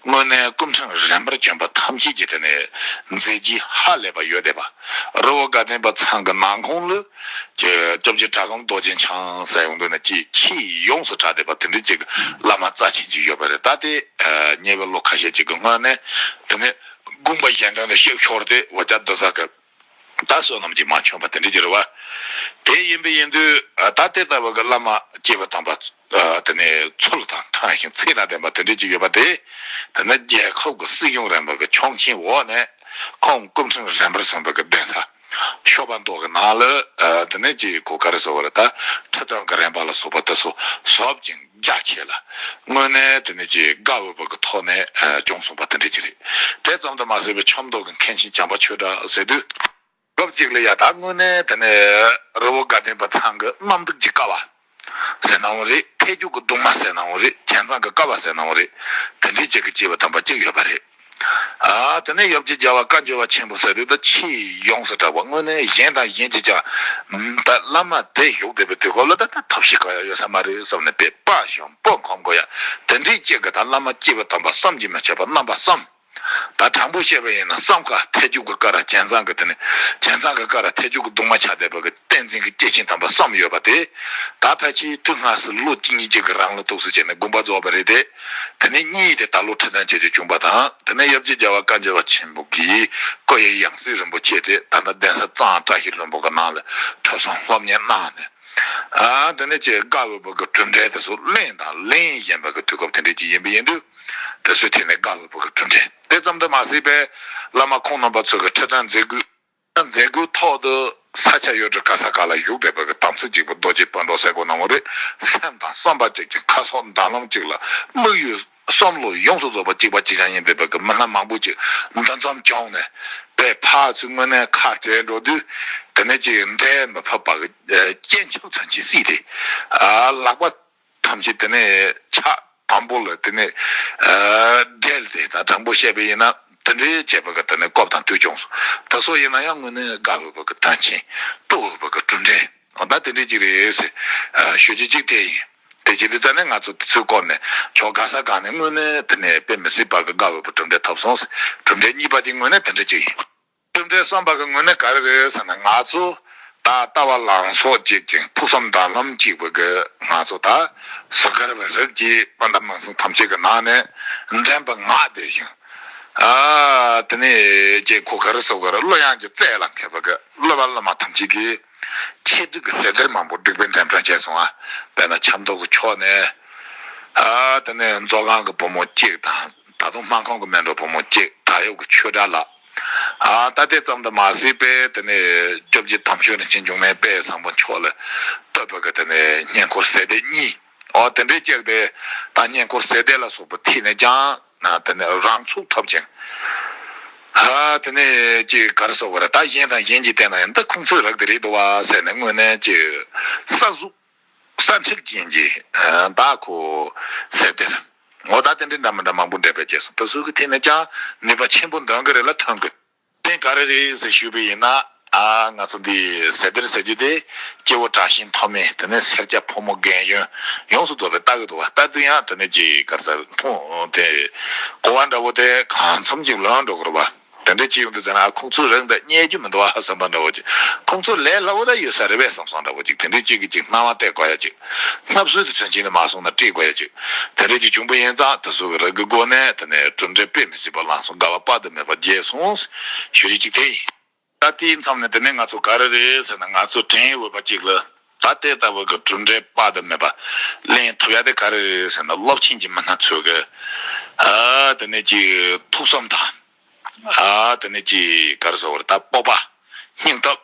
དངོས་གནས་སྐུ་ཕྲེང་རིམ་པར་བྱོན་པ་ཐམས་ཅད་ཀྱི་དེ་ནས་མཛད་རྗེས་ཧ་ལས་པ་ཡོད་བསྡད་པ། རི་བོ་དགའ་ལྡན་པ་ཚང་གི་ནང་ཁོངས་ལ་ཅིག་སྐྱབས་རྗེ་གྲྭ་སྒོམ་རྡོ་རྗེ་འཆང་ཟེར་ཡོང་དུས་ནས་ཅིག་ཆེས་ཡོངས་སུ་གྲགས་བསྡད་པ་དེ་འདྲ་ཅིག་གི་བླ་མ་རྩ་ཆེན་ཅིག་ཡོད་པ་རེད། ད་དེ། ཨ། ཉེ་བའི་ལོ་ཁ་ཤས་ཅིག་གི་སྔོན་ནས་དེ་ནས་དགོངས་པ་གཞན་དོན་ལ་གཤེགས་ཤོར་ཏེ། འོ་ཅག་འདི་ཟ་གི། ད་བསོད་ནམས་ཀྱིས་མ་འཆམ་པ་དེ་འདྲ་ཅིག་རེད་བ། དེ་ཡིན་པ་ཡིན་དུས། ཨ། ད་དེ་ལྟ་བུ་གི་བླ་མ་སྐྱེས་བུ་དམ་པ། ཨ། དེ་ནས་ཚུལ་དང་མཐུན་ཞིང་ཚད་དང་ལྡན་པ་དེ་འདྲ་ཅིག་ཡོད་པ་དེ། དེ་ནི་རྒྱལ་ཁབ་ཀྱི་སྲིད་གཞུང་རིམ་པ་གི་ཆོག་མཆན་འོག་ནས་ཁོང་སྐུ་ཕྲེང་རིམ་པར་སོན་པ་གི་གདན་ས། ཤོ་པ་མདོ་གི་ནང་ལ་ཨ་དེ་ནས་ཅིག་གོ་ག་རེ་ཟེར་བ་རེད། ད་ཁྲི་སྟོན་གྱི་རིམ་པ་ལ་སོགས་པ་དེ་ཚོ་ཟབ་ཅིང་རྒྱ་ཆེ་ལ། དངོས་གནས་དེ་ནས་ཅིག་བཀའ་འོས་པ་གི་ཐོག་ནས་ཨ་བྱུང་སོང་བ་དེ་འདྲ་ཅིག་རེད། དེ་ཙམ་དུ་མ་ཟད་པའི་ཆབ་མདོ་གི་མཁན་ཆེན་བྱམས་པ་ཆོས་གྲགས་ཟེར་དུས། སྐབས་གཅིག་ལ་ཡ་ད་དངོས་གནས་དེ་ནས་རི་བོ་དགའ་ལྡན་པ་ཚང་གི་རྣམ་སྡུག་གི་ཀ་བ་ཟེར་ནའང་རེད། ཐལ་འགྱུར་གྱི་གདུང་མ་ཟེར་ནའང་རེད། བྱས་ཙང་གི་ཀ་བ་ཟེར་ནའང་རེད། དེ་འདྲའི་ཅིག་གི་སྐྱེས་པ་དམ་པ་གཅིག་ཡོད་པ་རེད། ཨ་དེ་ནས་ཡབ་རྗེ་རྒྱལ་བ་བཀའ་འགྱུར་བ་ཆེན་པོ་ཟེར་དུས་ད་ཆེས་ཡོངས་སུ་གྲགས་པ། དངོས་གནས་གཞན་དང་གཞན་གྱིས་ཀྱང་ད་བླ་མ་དེ་བཞུགས་བསྡད་པའི་དུས་སྐབས་ལ་ད་ད་ཐབས་ཤེས་ག་ཡང་ཡོད་ས་མ་རེད་བསམ་ནས་དཔེ་དཔའ་ཞུམ་པོ་འཁོམ་དགོས་ཡ། དེ་འདྲའི་ཅིག་གི་ད་བླ་མ་སྐྱེས་པ་དམ་པ་བསམ་གྱིས་མི་ཁྱབ་པ་རྣམ་པ་གསུམ། ད་དྲང་པོ་བཤད་པ་ཡིན་ན་བསམ་དཀའ་ཐལ་འགྱུར་གྱི་ཀ་ར་བྱས་ཙང་གི་དེ་ནས་བྱས་ཙང་གི་ཀ་ར་ཐལ་འགྱུར་གྱི་གདུང་མ་ཆགས་བསྡད་པ་གི་བསྟན་འཛིན་གྱི་སྐྱེས་ཆེན་དམ་པ་གསུམ་ཡོད་པ་དེ། ད་ཕལ་ཆེར་དུས་སྔ་ཕྱི་ལོ་གཅིག་གཉིས་ཅིག་གི་རིང་ལ་ཐུགས་སུ་བྱས་ནས་དགོངས་པ་རྫོགས་པ་རེད་དེ། དེ་ནས་གཉིས་དེ་ད་ལོ་ཁྲི་སྟོན་བྱེད་རྒྱུ་བྱུང་བ་དང་། དེ་ནས་ཡབ་རྗེ་རྒྱལ་བ་བཀའ་འགྱུར་བ་ཆེན་པོ་གི་སྐུ་ཡི་ཡང་སྲིད་རིན་པོ་ཆེ་དེ་ད་ལྟ་གདན་ས་གཙང་བཀྲ་ཤིས་ལྷུན་པོ་གི་ནང་ལ་ཐོས་བསམ་སློབ་གཉེར་གནང་ནས། ཨ་དེ་ནས་ཅིག་བཀའ་འོས་པ་གི་གྲུབ་འབྲས་དེ་ཚོ་གླེང་དང་གླེང་བཞིན་པ་གི་དུས་སྐབས་དེ་འདྲ་ཅིག་ཡིན་པ་ཡིན་དུས། དེ་ཚོའི་ཐད་ནས་བཀའ་འོས་པ་གི་གྲུབ་འབྲས་དེ་ཙམ་དུ་མ་ཟད་པའི་བླ་མ་ཁོང་རྣམ་པ་ཚོ་གི་ཁྲི་སྟོན་མཛད་སྒོའི་མཛད་སྒོའི་ཐོག་ཏུ་ས་ཆ་ཡུལ་གྲུ་ག་ས་ག་ལ་བཞུགས་བསྡད་པ་གི་དམ་ཚིག་གཅིག་པ་རྡོ་རྗེ་སྤུན་གྲོགས་ཟེར་དགོས་ན་འོ་རེད། སེམས་དང་བསམ་པ་གཅིག་ཅིང་ཁ་ཕྱོགས་མདུན་ལམ་གཅིག་ལ་དམིགས་ཡུལ་བསམ་བློ་ཡོངས་སུ་རྫོགས་པ་གཅིག་པ་གཅིག་རྐྱང་ཡིན་བསྡད་པ་གི་མི་སྣ་མང་པོ་ཅིག་འདུ་འཛོམས་བྱུང་ནས་དཔེ་ཕར་ཚུར་དངོས་གནས་ཁ་བྲལ་འགྲོ་དུས། དེ་ནས་ཅིག་འབྲལ་མི་ཕོད་པ་གི་སྤྱན་ཆབ་མཚོན་གྱིས་བསྲེགས་ཏེ། ཨ་ལག་པ་ཐམས་ཅད་དེ་ནས་ཕྱག་དང་པོ་ལ་དེ་ནས་ཨ་སྦྲེལ་ཏེ། ད་དྲང་པོ་བཤད་པ་ཡིན་ན་དེ་འདྲའི་བྱས་པ་གི་དེ་ནས་སྐབས་དང་དུས་བྱུང་སོང་། དེ་ཚོ་ཡིན་ན་ཡང་དངོས་གནས་བཀའ་འོས་པ་གི་དོན་ཆེན། སྤྲོ་འོས་པ་གི་གྲུབ་འབྲས། འོ་ད་དེ་འདྲའི་ཅིག་རེད་ཟེར་ཨ་ཞུ་རྒྱུ་གཅིག་དེ་ཡིན། དེ་བྱེད་དུས་ཙ་ནས་ང་ཚོ་དེ་ཚོའི་སྐོར་ནས་ཕྱོགས་ག་ས་ག་ནས་དངོས་གནས་དེ་ནས་དཔེ་མི་སྲིད་པ་གི་དགའ་འོས་པའི་གྲུབ་འབྲས་ཐོབ་སོང་ཟེར། གྲུབ་འབྲས་གཉིས་པ་དེ་དངོས་གནས་དེ་འདྲ་ཅིག་ཡིན། གྲུབ་འབྲས་གསུམ་པ་གི་དངོས་གནས་ག་རེ་རེད་ཟེར་ན། ང་ཚོ་ད་ལྟ་བ་ལངས་ཕྱོགས་གཅིག་ཅིང་ཕུགས་བསམ་དང་ལམ་གཅིག་པ་གི་ང་ཚོ་ད་གཟུགས་དཀར་བའི་རིགས་ཀྱི་སྤུན་ཟླ་མིང་སྲིང་ཐམས་ཅད་ཀྱི་ནང་ནས་འདྲེན་པ་ང་དེ་བཞིན། ཨ་དེ་ནས་ཀྱེ་གོ་ག་རེ་ཟེར་དགོས་རེད། གླུ་དབྱངས་ཀྱི་རྩལ་ལ་མཁས་པ་གི་གླུ་བ་གླུ་མ་ཐམས་ཅད་ཀྱིས། ཆེད་སྒྲིག་གི་ཟེར་སྡེར་མང་པོ་སྒྲིག་པའི་འགྲེམས་སྟོན་བྱས་སོང་ཨ། དཔེར་ན་ཆབ་མདོ་གི་ཕྱོགས་ནས། ཨ་དེ་ནས་མཛོ་སྒང་གི་བུ་མོ་གཅིག་དང་། ད་དུང་སྨར་ཁམས་ཀྱི་མལ་གྲོ་བུ་མོ་གཅིག་བྲག་གཡབ་ཀྱི་ཆོས་གྲགས་ལགས། ཨ་ད་དེ་ཙམ་དུ་མ་ཟད་པའི་དེ་ནས་སྐྱབས་རྗེ་དམ་ཆོས་རིན་ཆེན་འབྱུང་གནས་དཔལ་བཟང་པོ་མཆོག་ལ་བསྟོད་པ་གི་དེ་ནས་བསྙེན་བཀུར་ཟེར་སྡེར་གཉིས། ཨོ་དེ་འདྲའི་ཅིག་དེ་ད་བསྙེན་བཀུར་ཟེར་སྡེར་ལ་སོགས་པ་ཐད་ནས་ཀྱང་ན་དེ་ནས་རང་ཚུགས་ཐོབ་ཅིང་། ཨ་དེ་ནས་ཅིག་ག་རེ་ཟེར་དགོས་རེད། ད་གཞན་དང་གཞན་གྱིས་བལྟས་ན་ཡང་འདི་ཁོང་ཚོའི་རིགས་དེ་རེད་འདུག་བ་ཟེར་ནས་དངོས་གནས་ཅིག་ས་གཟུགས་ས་འཁྲུག་ཅན་གྱི་ད་ཁོ་ཟེར་སྡེར། འོ་ད་དེ་འདྲའི་འདྲ་མི་འདྲ་མང་པོ་འགྲེམས་སྤེལ་བྱས་སོང་། དེ་ཚོ་གི་ཐད་ནས་ཀྱང་ནུས་པ་ཆེན་པོ་འདོན་གི་རེད་ལ་ཐོན་གི། དེ་ག་རེ་རེད་ཟེར་ཞུས་པ་ཡིན་ན། ཨ་ང་ཚོ་འདི་ཟེར་སྡེར་ཟེར་རྒྱུ་དེ་སྐྱེ་བོ་དྲག་ཞན་མཐོ་དམན། དེ་ནས་སེར་སྐྱ་ཕོ་མོ་རྒན་གཞོན་ཡོངས་སུ་རྫོགས་པའི་ལྟ་གི་འདུག་བ། ལྟ་དུས་ཡང་དེ་ནས་ཅིག་ག་རེ་ཟེར་མཐོང་དེ་གོ་བ་འདྲ་བོ་དེ་གང་འཚམ་ཅིག་ལོན་འགྲོ་གི་རེད་བ། དེ་འདྲ་ཅིག་ཡོང་དུས་ཙམ་ན་ཨ་ཁོང་ཚོའི་རིགས་འདི་རྙེད་རྒྱུ་མི་འདུག་བ་བསམ་པ་འདྲ་བོ་ཅིག་ཁོང་ཚོ་ལས་སླ་བོ་ད་ཡོད་ས་རེད་པས་བསམ་སོང་འདྲ་བོ་ཅིག་དེ་འདྲ་ཅིག་གི་ཅིག་སྣང་བ་གཏད་དགོས་ཡ་ཅིག་སྣ་བཟོས་དེ་ཚུན་ཆད་ནས་མ་སོང་ན་སྤྲད་དགོས་ཡ་ཅིག་དེ་འདྲ་ཅིག་བྱུང་པ་ཡིན་ཙང་དེ་ཚོ་གི་རིགས་ཀྱི་སྒོ་ནས་དེ་ནས་གྲུབ་འབྲས་དཔེ་མི་སྲིད་པ་བླངས་སོང་། དགའ་བ་དཔག་ཏུ་མེད་པ་རྒྱས་སོང་ཞུ་རྒྱུ་ཅིག་དེ་ཡིན། ད་དེའི་མཚམས་ནས་དེ་ནས་ང་ཚོ་ག་རེ་རེད་ཟེར་ན། ང་ཚོ་དྲན་འོས་པ་ཅིག་ལ་ད་དེ་ལྟ་བུ་གི་གྲུབ་འབྲས་དཔག་ཏུ་མེད་པ་ལེན་ཐུབ་ཡ་དེ་ག་རེ་རེད་ཟེར་ན། སློབ་ཆེན་གྱི་མི་སྣ་ཚོས་གི་ཨ་དེ་ནས་ཀྱི་ཐུགས་བསམ་དང་། ཨ་དེ་ནས་ཀྱི་ག་རེ་ཟེར་བ་རེད། ད་སྤོབས་པ། སྙིང་སྟོབས།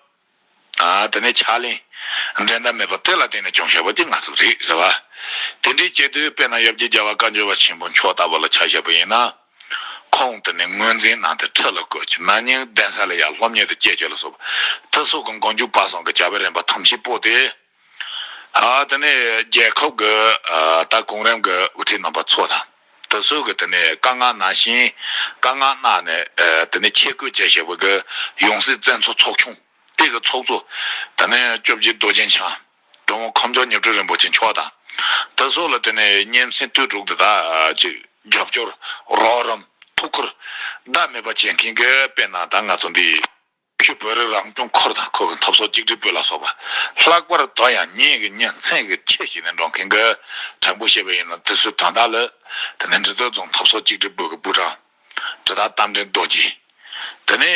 ཨ་དེ་ནས་ཕྱག་ལེན། འགྲན་ཟླ་མེད་པ་དེ་ལ་བརྟེན་ནས་བྱུང་བཞག་པ་དེ་ང་ཚོ་རེད་རེད་བ། དེ་འདྲའི་བྱེད་དུས་དཔེར་ན་ཡབ་རྗེ་རྒྱལ་བ་བཀའ་འགྱུར་བ་ཆེན་པོ་མཆོག་ལྟ་བུ་ལ་ཆ་བཞག་པ་ཡིན་ན། ཁོང་དེ་ནས་ངོས་འཛིན་གནང་སྟེ་ཁྲི་ལ་བསྐོས་ཀྱི། ན་ནིང་གདན་ས་ལ་ཡར་སློབ་གཉེར་དུ་བསྐྱལ་ཀྱི་ལ་སོགས་པ། དེ་སོགས་ཀྱི་མགོ་མཇུག་བར་གསུམ་གྱི་བྱ་བའི་རིམ་པ་ཐམས་ཅད་སྤོས་ཏེ། ཨ་དེ་ནས་རྒྱལ་ཁབ་ཀྱི་ཨ་ད་གོང་རིམ་གྱི་དབུ་ཁྲིད་རྣམ་པ་ཚོ་དང་། དེ་ཚོ་གི་དེ་ནས་བཀའ་མངགས་གནང་བཞིན། བཀའ་མངགས་གནང་ནས་ཨ་དེ་ནས་ཆེད་བསྐོས་བྱས་བཞག་པ་གི་ཡང་སྲིད་བཙན་ཚོགས་ཚོགས་ཆུང་དེ་གི་ཚོགས་གཙོ། དེ་ནས་སྐྱབས་རྗེ་རྡོ་རྗེ་འཆང་། དྲུང་འཁོར་མཆོག་མཉེས་སྤྲུལ་རིན་པོ་ཆེ་མཆོག་དང་། དེ་ཚོ་ལ་དེ་ནས་སྙན་སེང་ཐོས་དྲུག་དེ་དག་ཅིག་རྒྱབ་སྐྱོར་རོགས་རམ་ཐུགས་ཁུར་ཟླ་མེད་པ་བྱེད་མཁན་གྱི། དཔེར་ན་ད་ང་ཚོ་འདི་ཆུ་བོད་རིགས་རང་སྐྱོང་ཁུལ་དང་ཁོ་གི་འཐབ་ཕྱོགས་གཅིག་སྒྲིལ་པུའུ་ལ་སོགས་པ། ལྷག་པར་དུ་ཡང་ཉིན་གྱི་ཉིན་མཚན་གྱི་ཆེ་བྱས་ནས་འགྲོ་མཁན་གྱི། དྲང་པོ་བཤད་པ་ཡིན་ན་དེ་ཚོའི་དོན་དག་ལ་དེ་ནས་འབྲི་སྟོད་རྫོང་འཐབ་ཕྱོགས་གཅིག་སྒྲིལ་པུའུ་གི་པུའུ་ཀྲང་དྲི་བདག་རྟ་མགྲིན་རྡོ་རྗེ། དེ་ནས་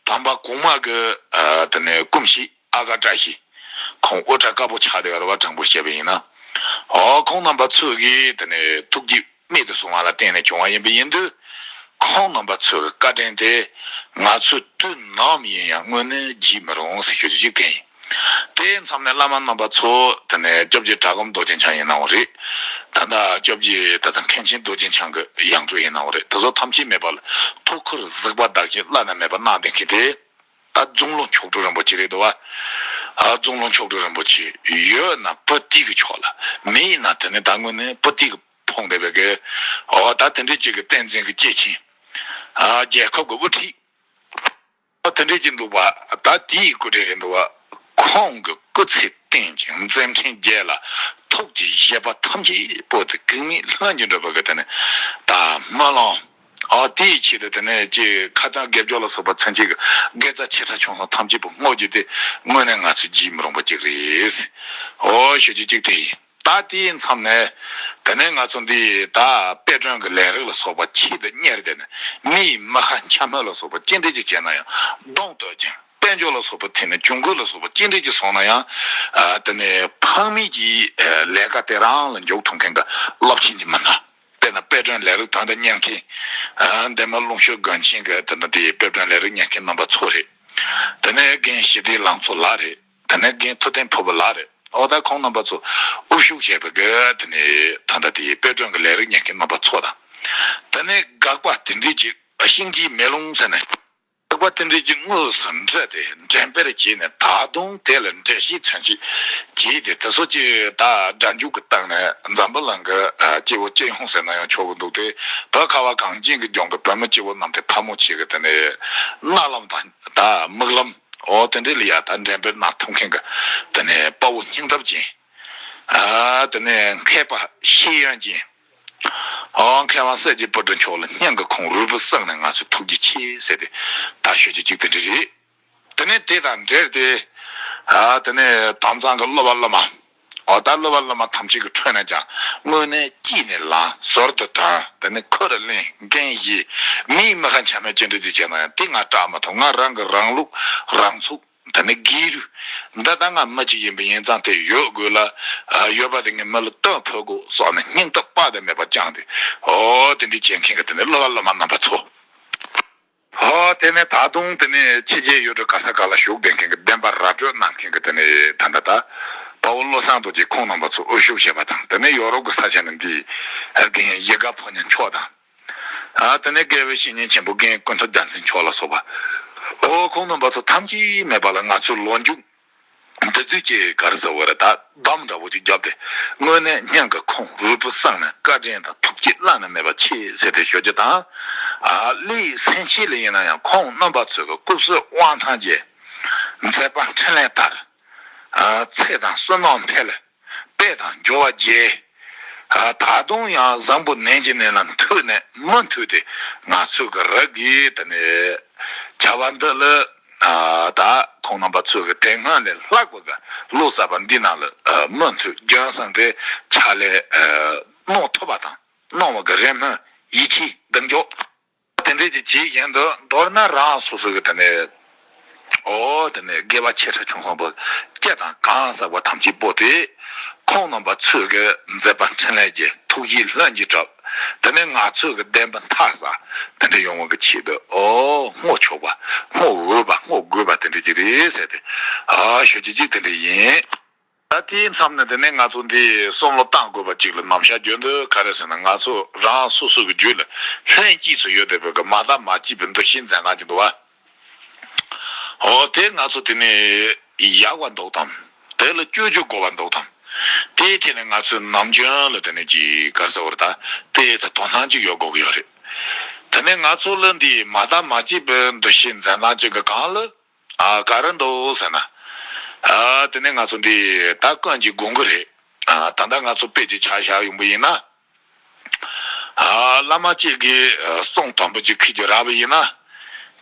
དམ་པ་གོང་མ་གི་ཨ་དེ་ནས་སྐུ་མཆེད་ཨ་ཀ་བཀྲ་ཤིས། ཁོང་དབུ་སྐྲ་དཀར་པོ་ཆགས་བསྡད་པ་རེད་བ། དྲང་པོ་བཤད་པ་ཡིན་ན། ཨོ་ཁོང་རྣམ་པ་ཚོས་གི་དེ་ནས་ཐུགས་ཀྱི་རྨད་དུ་བྱུང་བ་ལ་བརྟེན་ནས་བྱུང་བ་ཡིན་པ་ཡིན་དུས། ཁོང་རྣམ་པ་ཚོའི་བཀའ་དྲིན་དེ་ང་ཚོས་དུས་ནམ་ཡིན་ཡང་དངོས་གནས་བརྗེད་མི་རུང་ཟེར་ཞུ་རྒྱུ་དེ་ཡིན། དེ་མཚམས་ནས་བླ་མ་རྣམ་པ་ཚོ་དེ་ནས་སྐྱབས་རྗེ་གྲྭ་སྒོམ་རྡོ་རྗེ་འཆང་ཡིན་ནའང་རེད། ད་ལྟ་སྐྱབས་རྗེ་ད་ལྟ་མཁན་ཆེན་རྡོ་རྗེ་འཆང་གི་ཡང་སྤྲུལ་ཡིན་ནའང་རེད། དེ་ཚོ་ཐམས་ཅད་མེད་པ་ལ་ཐུགས་ཁུར་གཟིགས་པ་བདག་གིས་བླ་ན་མེད་པ་གནང་བསྡད་མཁན་དེ། ད་རྫོང་ལུང་མཆོག་སྤྲུལ་རིན་པོ་ཆེ་རེད་འདུག་བ། ཨ་རྫོང་ལུང་མཆོག་སྤྲུལ་རིན་པོ་ཆེ་ཡོད་ན་བུ་དེ་གི་ཕྱོགས་ལ། མེད་ན་དེ་ནི་ད་དངོས་གནས་བུ་དེ་གི་ཕོངས་བསྡད་པའི་གི། འོ་ད་དེ་འདྲའི་ཅིག་གི་བསྟན་འཛིན་གི་སྐྱེས་ཆེན། ཨ་རྒྱལ་ཁབ་གི་དབུ་ཁྲིད། ཨ་དེ་འདྲའི་ཅིག་འདུག་བ། ད་དེའི་སྐུ་དྲིན་རེད་འདུག་བ། ཁོང་གི་སྐུ་ཚེ་བརྟན་ཅིང་མཛད་འཕྲིན་རྒྱས་ལ་ཐུགས་ཀྱི་བཞེད་པ་ཐམས་ཅད་པོ་དེ་གེགས་མེད་ལྷུན་གྱིས་འགྲུབ་པ་གི་དེ་ནི་ད་སྨོན་ལམ། ཨ་དེའི་ཆེད་དུ་དེ་ནས་ཀྱི་ཁ་ཐང་དགེ་སྦྱོར་ལ་སོགས་པ་མཚན་ཅན་གྱི་དགེ་རྩ་ཆེ་ཕྲ་ཆུང་གསུམ་ཐམས་ཅད་པོ་བསྔོ་རྒྱུ་དེ་དངོས་གནས་ང་ཚོས་བརྗེད་མི་རུང་པ་ཅིག་རེད། ཨོ་ཞུ་རྒྱུ་གཅིག་དེ་ཡིན། ད་དེའི་མཚམས་ནས་དེ་ནས་ང་ཚོ་འདི་ད་དཔེ་སྐྲུན་གྱི་ལས་རིགས་ལ་སོགས་པ་ཆེད་དུ་གཉེར་ཏེ་ནས་མི་ཡི་མི་ཁ་འཕྱ་སྨོད་ལ་སོགས་པ་ཅི་འདྲ་ཅིག་བྱས་ན་ཡང་གདོང་གཏོད་ཅིང་། དཔལ་འབྱོར་ལ་སོགས་པ་ཐད་ནས་གྱོང་གུན་ལ་སོགས་པ་ཅི་འདྲ་ཅིག་སོང་ན་ཡང་། ཨ་དེ་ནས་ཕངས་མེད་ཀྱི་ཨ་ལས་ཀ་དེ་རང་ལ་འཇུག་ཐུབ་མཁན་གྱི་རླབས་ཆེན་གྱི་མི་སྣ། དཔེར་ན་དཔེ་སྐྲུན་ལས་རིགས་ད་ལྟ་གཉེར་མཁན། ཨ་འདན་མ་ལུང་ཤུར་དགོན་ཆེན་གྱི་དེ་ནི་དེའི་དཔེ་སྐྲུན་ལས་རིགས་གཉེར་མཁན་རྣམ་པ་ཚོ་རེད། དེ་ནས་རྒན་ཞི་བདེ་ལང་ཚོ་ལགས་རེད། དེ་ནས་རྒན་ཐུབ་བསྟན་ཕུར་བུ་ལགས་རེད། འོ་ད་ཁོང་རྣམ་པ་ཚོ་དབུ་བཞུགས་བྱས་པའི་གི་དེ་ནས་ད་ལྟ་དེའི་དཔེ་སྐྲུན་གྱི་ལས་རིགས་གཉེར་མཁན་རྣམ་པ་ཚོ་དང་། དེ་ནས་དགག་པ་དེ་འདྲའི་ཅིག་ཤིང་གི་མེ་ལོང་ཟེར་ནས། དགག་པ་དེ་འདྲའི་ཅིག་དངོས་སུ་འབྲི་སྟེ་འགྲེམས་སྤེལ་བྱས་ནས་ད་དུང་དེ་ལ་འགྲེལ་བཤད་ཚུན་ཆད་བྱས་ཏེ། དེ་ཚོ་ཅིག་ད་སྒྲ་འཇུག་གི་སྟེང་ནས་འཛམ་བུ་གླིང་གི་ཨ་སྐྱེ་བོ་སྤྱི་ཡོངས་ཟེར་ན་ཡང་ཆོག་གི་འདུག་སྟེ། བོད་ཁ་བ་གངས་ཅན་གྱི་ལྗོངས་ཀྱི་བོད་མི་སྐྱེ་བོ་རྣམས་དེ་ཕ་མོ་ཆེ་གི་དེ་ནས་རྣ་ལམ་དང་ད་མིག་ལམ། འོ་དེ་འདྲའི་ལ་ཡ་ད་འགྲེམས་སྤེལ་གནང་ཐུབ་མཁན་གྱི་དེ་ནས་དཔའ་བོ་སྙིང་སྟོབས་ཅན། ཨ་དེ་ནས་མཁས་པ་ཤེས་ཡོན་ཅན། འོ་མཁས་དབང་གསལ་རྒྱལ་པོ་ཏི་མཆོག་ལ་སྙིང་གི་ཁོང་རུས་པའི་གསེང་ནས་ང་ཚོས་ཐུགས་རྗེ་ཆེ་ཟེར་ཏེ་ད་ཞུ་རྒྱུ་གཅིག་དེ་འདྲ་རེད། དེ་ནས་དེ་དང་འབྲེལ་ཏེ། ཨ་དེ་ནས་དམ་གཙང་གི་སློབ་པ་སློབ་མ། འོ་ད་སློབ་པ་སློབ་མ་ཐམས་ཅད་ཀྱི་ཁྲོད་ནས་ཀྱང་དངོས་གནས་སྐྱིད་ནས་ལངས། ཟོར་དུ་ཐོན། དེ་ནས་ཁུར་ལེན། འགན་བཞེས། མིའི་མི་ཁ་འཕྱ་སྨོད་ཅི་འདྲ་ཅིག་བྱས་ན་ཡང་དེ་ང་སྐྲག་མ་ཐུབ། ང་རང་གི་རང་ལུགས་རང་ཚུགས། དེ་ནས་སྒེར་རུས། འདི་ལྟ་ང་མི་གཅིག་ཡིན་པ་ཡིན་ཙང་དེ་ཡོད་དགོས་ལ། ཨ་ཡོད་པ་དེ་ངས་མི་ལ་སྟོན་ཕོད་དགོས་བསམ་ནས་སྙིང་སྟོབས་དཔག་ཏུ་མེད་པ་བཅངས་ཏེ། འོ་དེ་འདྲའི་བྱེད་མཁན་གྱི་དེ་ནས་སློབ་པ་སློབ་མ་རྣམ་པ་ཚོ། འོ་དེ་ནས་ད་དུང་དེ་ནས་ཕྱི་རྒྱལ་ཡུལ་གྲུ་ག་ས་ག་ལ་བཞུགས་བསྡད་མཁན་གྱི་བདེན་པ་ར་སྤྲོད་གནང་མཁན་གྱི་དེ་ནས་ད་ལྟ་ད་དཔའ་བོ་བློ་བཟང་རྡོ་རྗེ་ཁོང་རྣམ་པ་ཚོ་དབུ་བཞུགས་བྱས་པ་དང་། དེ་ནས་ཡོ་རོབ་ཀྱི་ས་ཆ་ནས་འདི་རྒན་ཡིད་དགའ་ཕོ་ཉ་མཆོག་དང་། ཨ་དེ་ནས་དགེ་བའི་བཤེས་གཉེན་ཆེན་པོ་རྒན་ཀུན་ཐུབ་རྒྱལ་མཚན་མཆོག་ལ་སོགས་པ། འོ་ཁོང་རྣམ་པ་ཚོ་ཐམས་ཅད་མེད་པ་ལ་ང་ཚོའི་ལོ་མཇུག་འདི་དུས་ཀྱི་ག་རེ་ཟེར་བ་རེད། ད་འདམ་འདྲ་བོ་ཅིག་བརྒྱབ་སྟེ་དངོས་གནས་སྙིང་གི་ཁོང་རུས་པའི་གསེང་ནས་བཀའ་དྲིན་དང་ཐུགས་རྗེ་བླ་ན་མེད་པ་ཆེ་ཟེར་ཏེ་ཞུ་རྒྱུ་དང་། ཨ་ལས་སེམས་ཅན་ལ་ཡིན་ན་ཡང་ཁོང་རྣམ་པ་ཚོའི་གི་སྐུ་གཟུགས་དབང་ཐང་རྒྱས། མཛད་པ་འཕྲིན་ལས་དར། ཨ་ཚེ་དང་བསོད་ནམས་འཕེལ། དཔལ་དང་འབྱོར་བ་རྒྱས། ཨ་ད་དུང་ཡང་བཟང་པོ་ནན་གྱི་ནན་ལ་མཐུད་ནས་མུ་མཐུད་དེ་ང་ཚོའི་གི་རིགས་ཀྱི་དེ་ནས་བྱ་བ་འདི་ལ་ཨ་ད་ཁོང་རྣམ་པ་ཚོའི་གི་དེ་སྔོན་ལས་ལྷག་པ་གི་བློ་གསར་པ་འདི་ནང་ལ་ཨ་མུ་མཐུད་རྒྱུན་བསྲིངས་ཏེ་ཕྱག་ལས་ཨ་གནང་ཐུབ་པ་དང་། གནང་བ་གི་རེ་སྨོན་ཡིད་ཆེས་གདེང་འཇོག་དེ་འདྲས་ཀྱི་བྱས་ཡིན་དུས། མདོར་ན་རང་སོ་སོ་གི་དེ་ནས་འོ་དེ་ནས་དགེ་བ་ཆེ་ཕྲ་ཆུང་གསུམ་པོ་སྐྱེ་དང་གང་ཟག་པ་ཐམས་ཅད་པོ་དེ་ཁོང་རྣམ་པ་ཚོས་གི་མཛད་པ་འཕྲིན་ལས་ཀྱི་ཐུགས་རྗེ་ལྷུན་གྱིས་གྲུབ། དེ་ནས་ང་ཚོས་གི་བདེན་པ་མཐའ་གསལ་དེ་འདྲ་ཡོང་བ་གི་ཆེད་དུ་འོ་བསྔོ་ཆོག་པ་བསྔོ་འོས་པ་བསྔོ་དགོས་པ་དེ་འདྲ་ཅིག་རེད་ཟེར་ཏེ་ཨ་ཞུ་རྒྱུ་ཅིག་དེ་འདྲ་ཡིན། ད་དེའི་མཚམས་ནས་དེ་ནས་ང་ཚོ་འདི་བསམ་བློ་བཏང་དགོས་པ་གཅིག་ལ་ནམ་ཞག་རྒྱུན་དུ་ག་རེ་ཟེར་ན། ང་ཚོ་རང་སོ་སོ་གི་རྒྱུད་ལ་ལྷན་སྐྱེས་སུ་ཡོད་བསྡད་པའི་གི་མ་དག་མ་སྐྱིད་པའི་འདུ་ཤེས་འཛིན་སྟངས་ཅིག་འདུག་བ། འོ་དེ་ང་ཚོ་དེ་ནས་ཡག་པ་འདུག་དང་། དེ་ལ་བཅོས་བཅོས་དགོས་པ་འདུག་དང་། དེའི་ཐད་ནས་ང་ཚོས་ནམ་རྒྱུན་ལ་དེ་ནས་ཅིག་ག་རེ་ཟེར་བ་རེད། ད་དེའི་ཚེ་དོ་སྣང་ཅིག་ཡོད་དགོས་ཀྱི་ཡོད་རེད། དེ་ནས་ང་ཚོ་ལ་འདི་མ་དག་མ་སྐྱིད་པའི་འདུ་ཤེས་འཛིན་སྟངས་ཅིག་གི་སྒང་ལ། ཨ་ག་རེ་འདུག་ཟེར་ན། ཨ་དེ་ནས་ང་ཚོ་འདི་ད་ཀུན་གྱི་དགོངས་ཀྱི་རེད། ཨ་ད་ལྟ་ང་ཚོ་དཔེ་ཅིག་ཆ་བཞག་ཡོང་པ་ཡིན་ན། ཨ་བླ་མ་གཅིག་གིས་ཨ་གསུང་དུམ་བུ་ཅིག་ཁུར་གྱི་རག་པ་ཡིན་ན།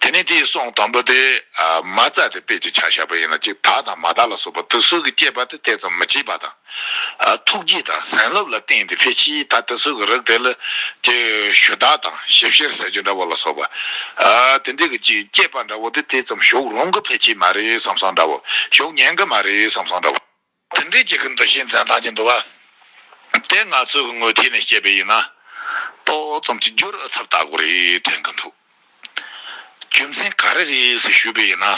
དེ་ནས་དེའི་གསུང་དུམ་བུ་དེ་ཨ་མ་རྩ་དེ་དཔེ་ཅིག་ཆ་བཞག་པ་ཡིན་ན། ཅིག་དག་དང་མ་དག་ལ་སོགས་པ་དེ་ཚོ་གི་དཔྱད་པ་དེ་དེ་ཙམ་མི་བྱེད་པ་དང་། ཨ་ཐུགས་རྗེ་དང་བྱིན་རླབས་ལ་བརྟེན་ཏེ་ཕལ་ཆེར་ད་དེ་ཚོ་གི་རིགས་དེ་ལ་ཅིག་ཞུ་དག་དང་ཞིབ་བཤེར་ཟེར་རྒྱུ་འདྲ་བོ་ལ་སོགས་པ། ཨ་དེ་འདྲའི་གི་ཅིག་དཔྱད་པ་འདྲ་བོ་དེ་དེ་ཙམ་ཞུགས་རུང་གི་ཕལ་ཆེར་མ་རེད་བསམ་བསམ་འདྲ་བོ། ཞུགས་ཉན་གི་མ་རེད་བསམ་བསམ་འདྲ་བོ། དེ་འདྲའི་ཅིག་གི་འདུ་ཤེས་འཛིན་སྟངས་ཅིག་འདུག་བ། དེ་ང་ཚོའི་གི་ངོས་ཐད་ནས་བཤད་པ་ཡིན་ན། ད་ ཏོག་ཙམ་གྱི་བསྒྱུར་ཨེ་ཐུབ་ལྟ་དགོས་རེད་དྲན་གྱི་འདུག་རྒྱུ་མཚན་ག་རེ་རེད་ཟེར་ཞུས་པ་ཡིན་ན།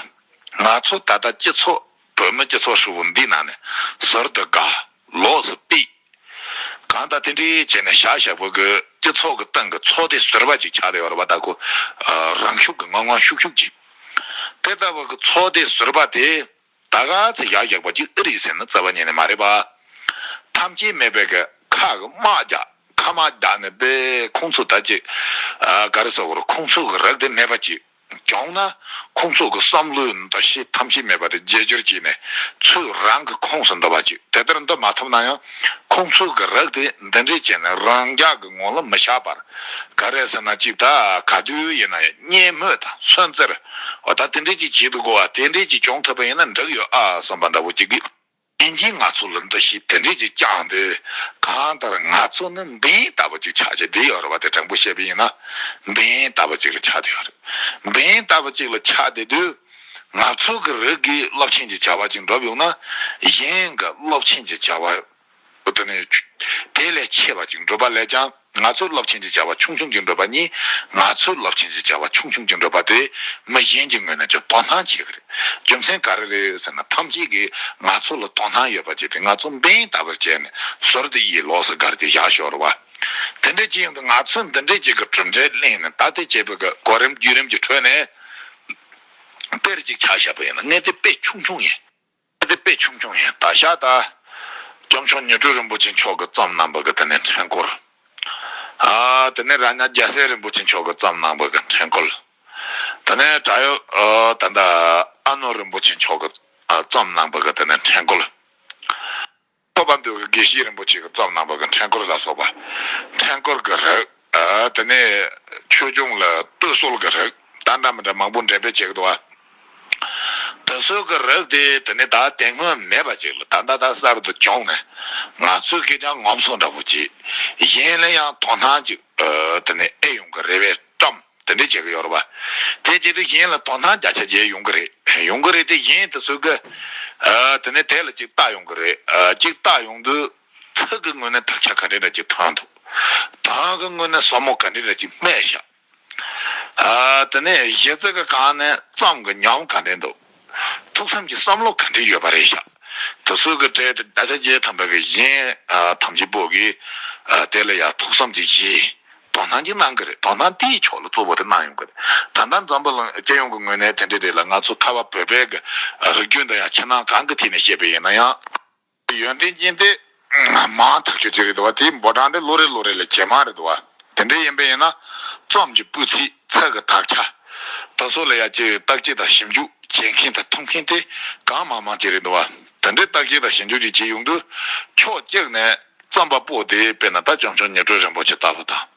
ང་ཚོ་ད་ལྟ་སྤྱི་ཚོགས་བོད་མི་སྤྱི་ཚོགས་ཧྲིལ་པོ་འདི་ནང་ནས་ཟུར་དུ་དགའ། ལོགས་སུ་སྤེལ། གང་ལྟར་དེ་འདྲའི་བྱས་ནས་བཞག་བཞག་པོ་གི་སྤྱི་ཚོགས་ཀྱི་སྟེང་གི་ཚོགས་སྡེ་ཟུར་པ་ཅིག་ཆགས་བསྡད་ཡོད་རེད་པ། ད་ཁོ་རང་ཤུགས་ཀྱི་ངང་ངང་ཤུགས་ཤུགས་ཀྱིས། དེ་ལྟ་བུ་གི་ཚོགས་སྡེ་ཟུར་པ་དེ་ད་ག་ཚོད་བཞག་བཞག་པ་ཅིག་ཨེ་རེད་ཟེར་ན་རྩ་བ་ཉིད་ནས་མ་རེད་པ། ཐམས་ཅད་མེད་པའི་གི་ཁ་གི་དམག་རྒྱག་ཁ་དམག་རྒྱག་ནས་པས་ཁོང་ཚོ་ད་ཅིག་ག་རེ་ཟེར་དགོས་རེད། ཁོང་ཚོ་གི་རིགས་དེ་མེད་པ་ཅིག་བྱུང་ན། ཁོང་ཚོ་གི་བསམ་བློའི་འདུ་ཤེས་ཐམས་ཅད་མེད་པ་དེ་བརྗེ་བསྒྱུར་བྱས་ནས་ཚུར་རང་གི་ཁོངས་སུ་འདུ་བ་ཅིག་དེ་ལྟར་འདུ་མ་ཐུབ་ན་ཡང་ཁོང་ཚོ་གི་རིགས་དེ་འདི་འདྲས་བྱས་ནས་རང་རྒྱལ་གྱི་ངང་ལ་མི་བཞག་པར། ག་རེ་ཟེར་ན་ཅིག་ད་ག་དུས་ཡིན་ན་ཡང་བརྙས་སྨོད་དང་སུན་གཙེར། འོ་ད་དེ་འདྲས་ཅིག་བྱེད་དུ་དགོས་པ་དེ་འདྲས་ཅིག་བྱུང་ཐུབ་པ་ཡིན་ན་འགྲིག་ཡོད་ཨ་བསམ་པ་འདྲ་བོ་ཅིག་གིས། ཡིན་གྱི་ང་ཚོ་ལ་འདུ་ཤེས་དེ་འདྲས་ཅིག་བཅངས་ཏེ། གང་ལྟར་ང་ཚོ་ནི་འབེན་ལྟ་བུ་ཅིག་ཆགས་ཀྱི་བསྡད་ཡོད་རེད་བ། དེ་དྲང་པོ་བཤད་པ་ཡིན་ན་འབེན་ལྟ་བུ་ཅིག་ལ་ཆགས་བསྡད་ཡོད་རེད། འབེན་ལྟ་བུ་ཅིག་ལ་ཆགས་བསྡད་དུས། ང་ཚོ་གི་རིགས་ཀྱི་རླབས་ཆེན་གྱི་བྱ་བ་ཅིག་འགྲུབ་ཡོང་ན། གཞན་གྱི་རླབས་ཆེན་གྱི་བྱ་བ་དེ་ནས་དེ་ལས་ཆེ་བ་ཅིག་འགྲུབ་པ་ལས་ཀྱང་། ང་ཚོའི་རླབས་ཆེན་གྱི་བྱ་བ་ཆུང་ཆུང་ཅིག་འགྲུབ་པ་གཉིས། ང་ཚོའི་རླབས་ཆེན་གྱི་བྱ་བ་ཆུང་ཆུང་ཅིག་འགྲུབ་པ་དེ་མི་གཞན་གྱི་ངོས་ནས་ཀྱང་དོ་སྣང་བྱེད་ཀྱི་རེད། རྒྱུ་མཚན་ག་རེ་རེད་ཟེར་ན། ཐམས་ཅད་ཀྱིས་ང་ཚོ་ལ་དོ་སྣང་ཡོད་པ་བྱས་ཏེ་ང་ཚོ་འབེན་ལྟ་བུར་བྱས་ནས་ཟུར་དུ་ཡི་ལོགས་སུ་བཀར་ཏེ་བཞག་ཤོར་བ། དེ་འདྲ་ཅིག་ཡོང་དུས་ང་ཚོས་འདི་འདྲའི་ཅིག་གི་གྲུབ་འབྲས་གླེང་ནས་ད་ལྟའི་བྱས་པའི་གི་གོ་རིམ་བརྒྱུད་རིམ་གྱི་ཁྲོད་ནས་དཔེར་ཅིག་ཆ་བཞག་པ་ཡིན་ན། ངས་དེ་དཔེ་ཆུང་ཆུང་ཡིན། དེ་དཔེ་ཆུང་ཆུང་ཡིན། ད་ཤ་ད་སྐྱབས་མཆོག་མྱུར་སྤྲུལ་རིན་པོ་ཆེ་མཆོག་གིས་བརྩམས་གནང་བ་གི་དེ་ནས་འཕྲིན་སྐོར། ཨ་དེ་ནས་ར་ཉག་རྒྱལ་སྲས་རིན་པོ་ཆེ་མཆོག་གིས་བརྩམས་གནང་བ་གི་འཕྲིན་སྐོར། དེ་ནས་བྲག་གཡབ། ཨ་ད་ལྟ་ཨ་ནོ་རིན་པོ་ཆེ་མཆོག་གིས་ཨ་བརྩམས་གནང་བ་གི་དེ་ནས་འཕྲིན་སྐོར། ཐོག་པ་འདུལ་གི་དགེ་བཤེས་རིན་པོ་ཆེ་གིས་བརྩམས་གནང་བ་གི་འཕྲིན་སྐོར་ལ་སོགས་པ། འཕྲིན་སྐོར་གི་རིགས། ཨ་དེ་ནས་ཆོས་འབྱུང་ལ་བསྟོད་གསོལ་གི་རིགས། ད་འདྲ་མི་འདྲ་མང་པོ་འགྲེམས་སྤེལ་བྱེད་ཀྱི་འདུག་བ། དེ་ཚོ་གི་རིགས་དེ་དེ་ནས་ད་དེ་སྔོན་མེད་པ་ཅིག་ལ་ད་ལྟ་ད་གསར་དུ་བྱུང་ནས། ང་ཚོས་སྐད་ཆ་ངོམ་སོང་འདྲ་པོ་ཅིག་གཞན་ལ་ཡང་དོ་སྣང་ཅིག་ཨ་དེ་ནས་ཨེ་ཡོང་གི་རེད་པས་བཀྲམ། དེ་འདྲས་བྱེད་ཀྱི་ཡོད་རེད་པ། དེ་བྱེད་དུས་གཞན་ལ་དོ་སྣང་རྒྱ་ཆེ་བྱས་ཡོང་གི་རེད། ཡོང་གི་རེད་དེ། གཞན་དེ་ཚོ་གི་ཨ་དེ་ནས་དེ་ལ་ཅིག་ལྟ་ཡོང་གི་རེད། ཨ་ཅིག་ལྟ་ཡོང་དུས་ཚིག་གི་ངོས་ནས་དག་ཆ་ག་འདྲས་འདྲ་ཅིག་ཐོན་འདུག་དོན་གི་ངོས་ནས་ཟབ་མོ་ག་འདྲས་འདྲ་ཅིག་སྨྲས་ཤག་ཨ་དེ་ནས་གཞི་རྩ་གི་སྒང་ནས་རྩོམ་གི་ཉམས་ག་འདྲས་འདུག་ཐུགས་བསམ་གྱི་བསམ་བློ་ག་འདྲས་ཡོད་པ་རེད་ཤག་དེ་ཚོ་གི་གྲས་དེ་ད་ཆ་རྗེས་ཐམས་པ་གི་གཞན་ཨ་ཐམས་ཅད་པོ་གིས་ཨ་དེ་ལ་ཡང་ཐུགས་བསམ་ཅིག་བཞེས། དོ་སྣང་ཅིག་གནང་གི་རེད། དོ་སྣང་དེའི་ཕྱོགས་ལ་གཙོ་བོ་དེ་གནང་ཡོང་གི་རེད། ད་ལྟ་འཛམ་བུ་གླིང་སྤྱི་ཡོངས་ཀྱི་ངོས་ནས་དེ་འདྲའི་རེད་ལ། ང་ཚོ་ཁ་བ་བོད་པའི་གི་རིགས་རྒྱུད་འདི་ཡང་ཕྱི་ནང་གང་གི་ཐད་ནས་བཤད་པ་ཡིན་ན་ཡང་། ཡོན་ཏན་ཅན་དེ་མང་ཐག་ཆོད་ཅིག་རེད་འདུག་བ། དེའི་འབོར་གྲངས་དེ་ལོ་རེ་ལོ་རེ་ལ་ཇེ་མང་རེད་འདུག་བ། དེ་འདྲ་ཡིན་པ་ཡིན་ན་རྩོམ་གྱི་སྤུས་ཚད། ཚིག་གི་དག་ཆ། དེ་ཚོ་ལ་ཡ་ཅིག་བརྟག་དཔྱད་དང་ཞིབ་འཇུག་བྱེད་མཁན་དང་ཐུབ་མཁན་དེ་གང་མང་མང་ཅིག་རེད་འདུག་བ། དེ་འདྲའི་བརྟག་དཔྱད་དང་ཞིབ་འཇུག་ཅིག་བྱེད་ཡོང་དུས། ཕྱོགས་གཅིག་ནས་རྩོམ་པ་པོ་དེ་དཔེར་ན་ད་སྐྱབས་མཆོག་མྱུར་སྤྲུལ་རིན་པོ་ཆེ་ལྟ་བུ་དང་།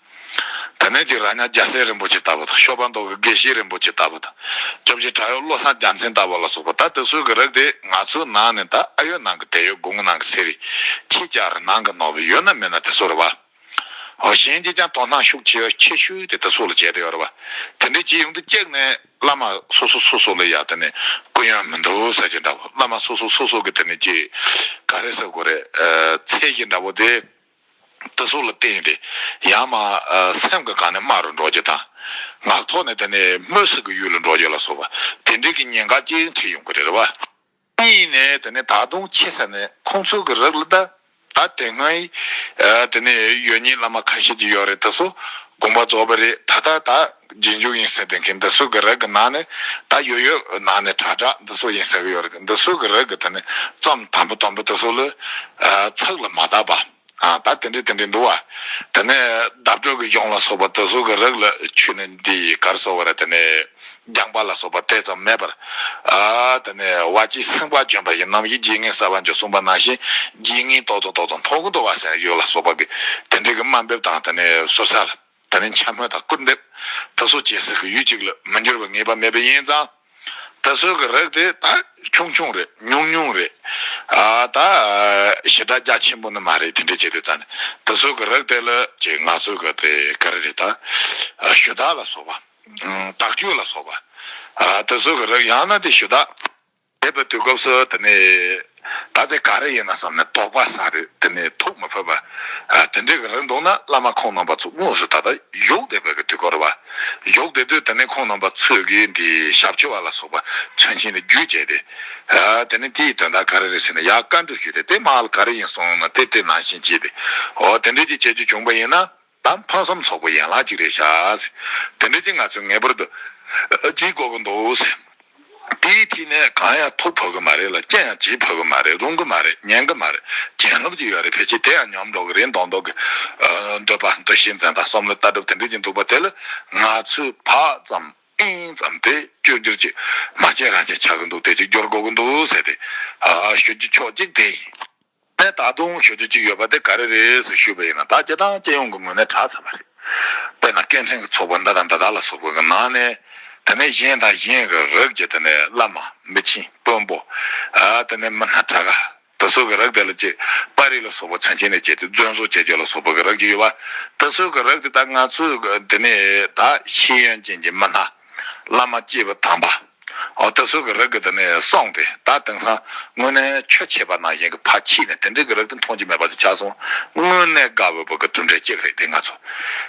དེ་ནས་ཅིག་ར་ཉག་རྒྱལ་སྲས་རིན་པོ་ཆེ་ལྟ་བུ་དང་། ཤོ་པ་མདོ་གི་དགེ་བཤེས་རིན་པོ་ཆེ་ལྟ་བུ་དང་། སྐྱབས་རྗེ་བྲག་གཡབ་བློ་བཟང་རྒྱལ་མཚན་ལྟ་བུ་ལ་སོགས་པ། ད་དེ་ཚོའི་གི་རིགས་དེ་ང་ཚོའི་ནང་ནས་ད་ཨ་ཡོད་ནང་གི་དེ་ཡོད། དགུང་ནང་གི་སེ་རི། ཁྱི་སྐྱག་རི་ནང་གི་ནོར་བུ་ཡོད་ན་མེད་ན་དེ་ཚོ་རེད་བ། འོ་གཞན་གྱིས་ཀྱང་དོ་སྣང་ཤུགས་ཆེ་ཆེ་ཤོས་དེ་དེ་ཚོ་ལ་བྱས་བསྡད་ཡོད་རེད་བ། དེ་འདྲའི་བྱེད་ཡོང་དུས་གཅིག་ནས་བླ་མ་སོ་སོ་སོ་སོ་ལ་ཡ་དེ་ནས་སྐུ་ཡོན་མི་འདུག་ཟེར་གྱི་འདྲ་བོ། བླ་མ་སོ་སོ་སོ་སོ་གི་དེ་ནས་ཅིག་ག་རེ་ཟེར་དགོས་རེད། ཨ་ཚད་གཞི་འདྲ་བོ་དེ་དེ་ཚོ་ལ་བརྟེན་ཏེ་ཡང་མ་ཨ་སེམས་ཀྱི་སྒང་ནས་དམའ་རུ་འགྲོ་རྒྱུ་དང་། ངག་ཐོག་ནས་དེ་ནས་སྨོད་ཟེར་གི་ཡུལ་ལ་འགྲོ་རྒྱུ་ལ་སོགས་པ་དེ་འདྲའི་གི་ཉེན་ཁ་ཅིག་འཕྲད་ཡོང་གི་རེད་བ། གཉིས་ནས་དེ་ནས་ད་དུང་ཆེ་ས་ནས་ཁོང་ཚོ་གི་རིགས་ལ་ད་ད་དེ་སྔའི་ཨ་དེ་ནས་ཡོད་མཁན་བླ་མ་ཁ་ཤས་ཅིག་ཡོད་རེད། དེ་ཚོ་དགོངས་པ་རྫོགས་པ་རེད། ད་ད་ད་རྗེས་འཇུག་ཡིན་ཟེར་བསྡད་མཁན་འདི་ཚོ་གི་རིགས་གི་ནང་ནས་ད་ཡོད་ཡོད་ནང་ནས་དྲག་དྲག་འདི་ཚོ་ཡིན་ཟེར་གི་ཡོད་རེད། འདི་ཚོ་གི་རིགས་གི་དེ་ནས་རྩོམ་དམ་པོ་དམ་པོ་དེ་ཚོ་ལ་ཨ་ཚིག་ལ་མ་བཏགས་པ། ཨ་ད་དེ་འདྲས་དེ་འདྲས་འདུག་བ། དེ་ནས་བརྡ་སྤྲོད་ཀྱི་གཞུང་ལ་སོགས་པ་དེ་ཚོ་གི་རིགས་ལ་ཆུ་ནི་འདི་ག་རེ་ཟེར་བ་རེད། དེ་ནས་རྒྱང་པ་ལ་སོགས་པ་དེ་ཙམ་མེད་པར། ཨ་དེ་ནས་བ་ཅི་སེམས་དཔའ་བྱོན་པ་ཡི། རྣམ་དབྱེ་རྗེ་ངས་གསལ་བར་འགྱུར་གསུངས་པ་ནང་བཞིན་རྗེ་ངས་ཏོག་ཙམ་ཏོག་ཙམ་མཐོང་གི་འདུག་བ་ཟེར་ཡོད་ལ་སོགས་པ་གི་དེ་འདྲས་ཀྱི་དམའ་འབེབས་དང་། དེ་ནས་ཟུར་ཟ་ལ། དེ་ནས་འཕྱ་སྨོད་དང་སྐུར་འདེབས་དེ་ཚོ་བྱེད་སྲིད་ཀྱི་ཡུལ་གཅིག་ལ་མི་འགྱུར་བ་ངེས་པ་མེད་པ་ཡིན་ཙང་། དེ་ཚོ་གི་རིགས་དེ་ད་ཆུང་ཆུང་རེད། ཉུང་ཉུང་རེད། ཨ་ད་ཞེ་དྲག་རྒྱ་ཆེན་པོ་ནི་མ་རེད། དེ་འདྲས་བྱེད་དུས་ཙང་ནས་དེ་ཚོ་གི་རིགས་དེ་ལ་ཅིག་ང་ཚོ་གི་དེ་ག་རེ་རེད། ད་ཞུ་དག་ལ་སོགས་པ། དག་བཅོས་ལ་སོགས་པ། ཨ་དེ་ཚོ་གི་རིགས། ཡང་ན་དེ་ཞུ་དག་བྱེད་པའི་དུས་སྐབས་སུ་དེ་ནས་ ད་དེ་ག་རེ་ཡིན་ན་བསམ་ནས་དོགས་པ་ཟ་རེད། དེ་ནས་ཐུགས་མི་ཕོད་པ། ཨ། དེ་འདྲའི་གི་རིགས་འདུག་ན་བླ་མ་ཁོང་རྣམ་པ་ཚོ་དངོས་སུ་ད་ལྟ་བཞུགས་བསྡད་པའི་གི་དུས་སྐབས་རེད་བ། བཞུགས་བསྡད་དུས་དེ་ནས་ཁོང་རྣམ་པ་ཚོས་གི་འདི་ཞབས་ཕྱི་བ་ལ་སོགས་པ་མཚོན་ཆེན་ནས་བརྒྱུད་བྱས་ཏེ། ཨ། དེ་ནས་དེའི་དོན་དག་ག་རེ་རེད་ཟེར་ན་ཡར་བཀའ་འདྲི་ཞུས་ཏེ། དེ་མ་ལ་ག་རེ་ཡིན་གསུངས་ན་དེ་དེ་ནང་བཞིན་བྱས་ཏེ། འོ། དེ་འདྲའི་ཅིག་བྱེད་རྒྱུ་བྱུང་པ་ཡིན་ན། ད་ཕུན་སུམ་ཚོགས་པའི་ཡན་ལག་ཅིག་རེད་ཤག། དེ་འདྲ་ཅིག་ང་ཚོས་ངེས་པར་དུ་བྱེད་དགོས་ཀྱི་འདུག། དེའི་ཐད་ནས་གང་ཡང་ཐུགས་ཕོད་ཀྱི་མ་རེད་ལ། ཅི་ཡང་བྱེད་ཕོད་ཀྱི་མ་རེད། རུང་གི་མ་རེད། ཉན་གི་མ་རེད། བྱིན་རླབས་ཅིག་ཡོད་རེད། ཕལ་ཆེར་དེ་ཡང་ཉམས་འགྲོ་གི་རེད། མདོག་མདོག་གི། ཨ། འདོད་པ། འདུ་ཤེས། འཛིན་སྟངས། བསམ་བློ། ལྟ་གྲུབ། དེ་འདྲ་ཅིག་འདུག་པ། དེ་ལ་ང་ཚོས་བག་ཙམ་གཡེང་ཙམ་དེ་བཅོས་བསྒྱུར་ཅིག་མ་བྱས་རང་བྱས་ཆགས་ཀྱི་འདུག། དེ་ཅིག་སྒྱུར་དགོས་ཀྱི་འདུག་ཟེར་ཏེ། ཨ། ཞུ་རྒྱུ་ཕྱོགས་གཅིག་དེ་ཡིན། ནས་ད་དུང་ཞུ་རྒྱུ་གཅིག་ཡོད་པ་དེ་ག་རེ་རེད་ཟེར་ཞུས་པ་ཡིན་ན། ད་སྤྱིར་བཏང་སྤྱི་ཡོངས་ཀྱི་ངོས་ནས་དྲག་ཚར་བ་རེད། དཔེར་ན་སྐད་འཕྲིན་གྱི་ཚོགས་པ་འདི་དང་འདི་དག་ལ་སོགས་པའི་གི་ནང་ནས། དེ་ནས་གཞན་དང་གཞན་གྱི་རིགས་ཀྱི། དེ་ནས་བླ་མ། མི་ཆེན། དཔོན་པོ། ཨ། དེ་ནས་མི་སྣ་དྲག་ག་དེ་ཚོ་གི་རིགས་དེ་ལ་ཅིག་པར་རིས་ལ་སོགས་པ་མཚོན་ཆེན་ནས་བྱས་ཏེ་རྫུན་བཟོ་བྱེད་རྒྱུ་ལ་སོགས་པ་གི་རིགས་ཀྱི་ཡོད་པ། དེ་ཚོ་གི་རིགས་དེ་ད་ང་ཚོས་གི་དེ་ནས་ད་ཤེས་ཡོན་ཅན་གྱི་མི་སྣ། བླ་མ་སྐྱེས་བུ་དམ་པ། འོ། དེ་ཚོ་གི་རིགས་ཀྱི་དེ་ནས་གསུངས་ཏེ། ད་དེང་སང་དངོས་གནས་ཆོས་འཆད་པ་ནང་བཞིན་གྱི་ཕར་ཕྱིན་ནས་དེ་འདྲའི་གི་རིགས་དེ་མཐོང་རྒྱུ་མེད་པ་དེ་ཆགས་སོང་། དངོས་གནས་དགའ་འོས་པ་གི་གྲུབ་འབྲས་གཅིག་རེད། དེ་ང་ཚོ་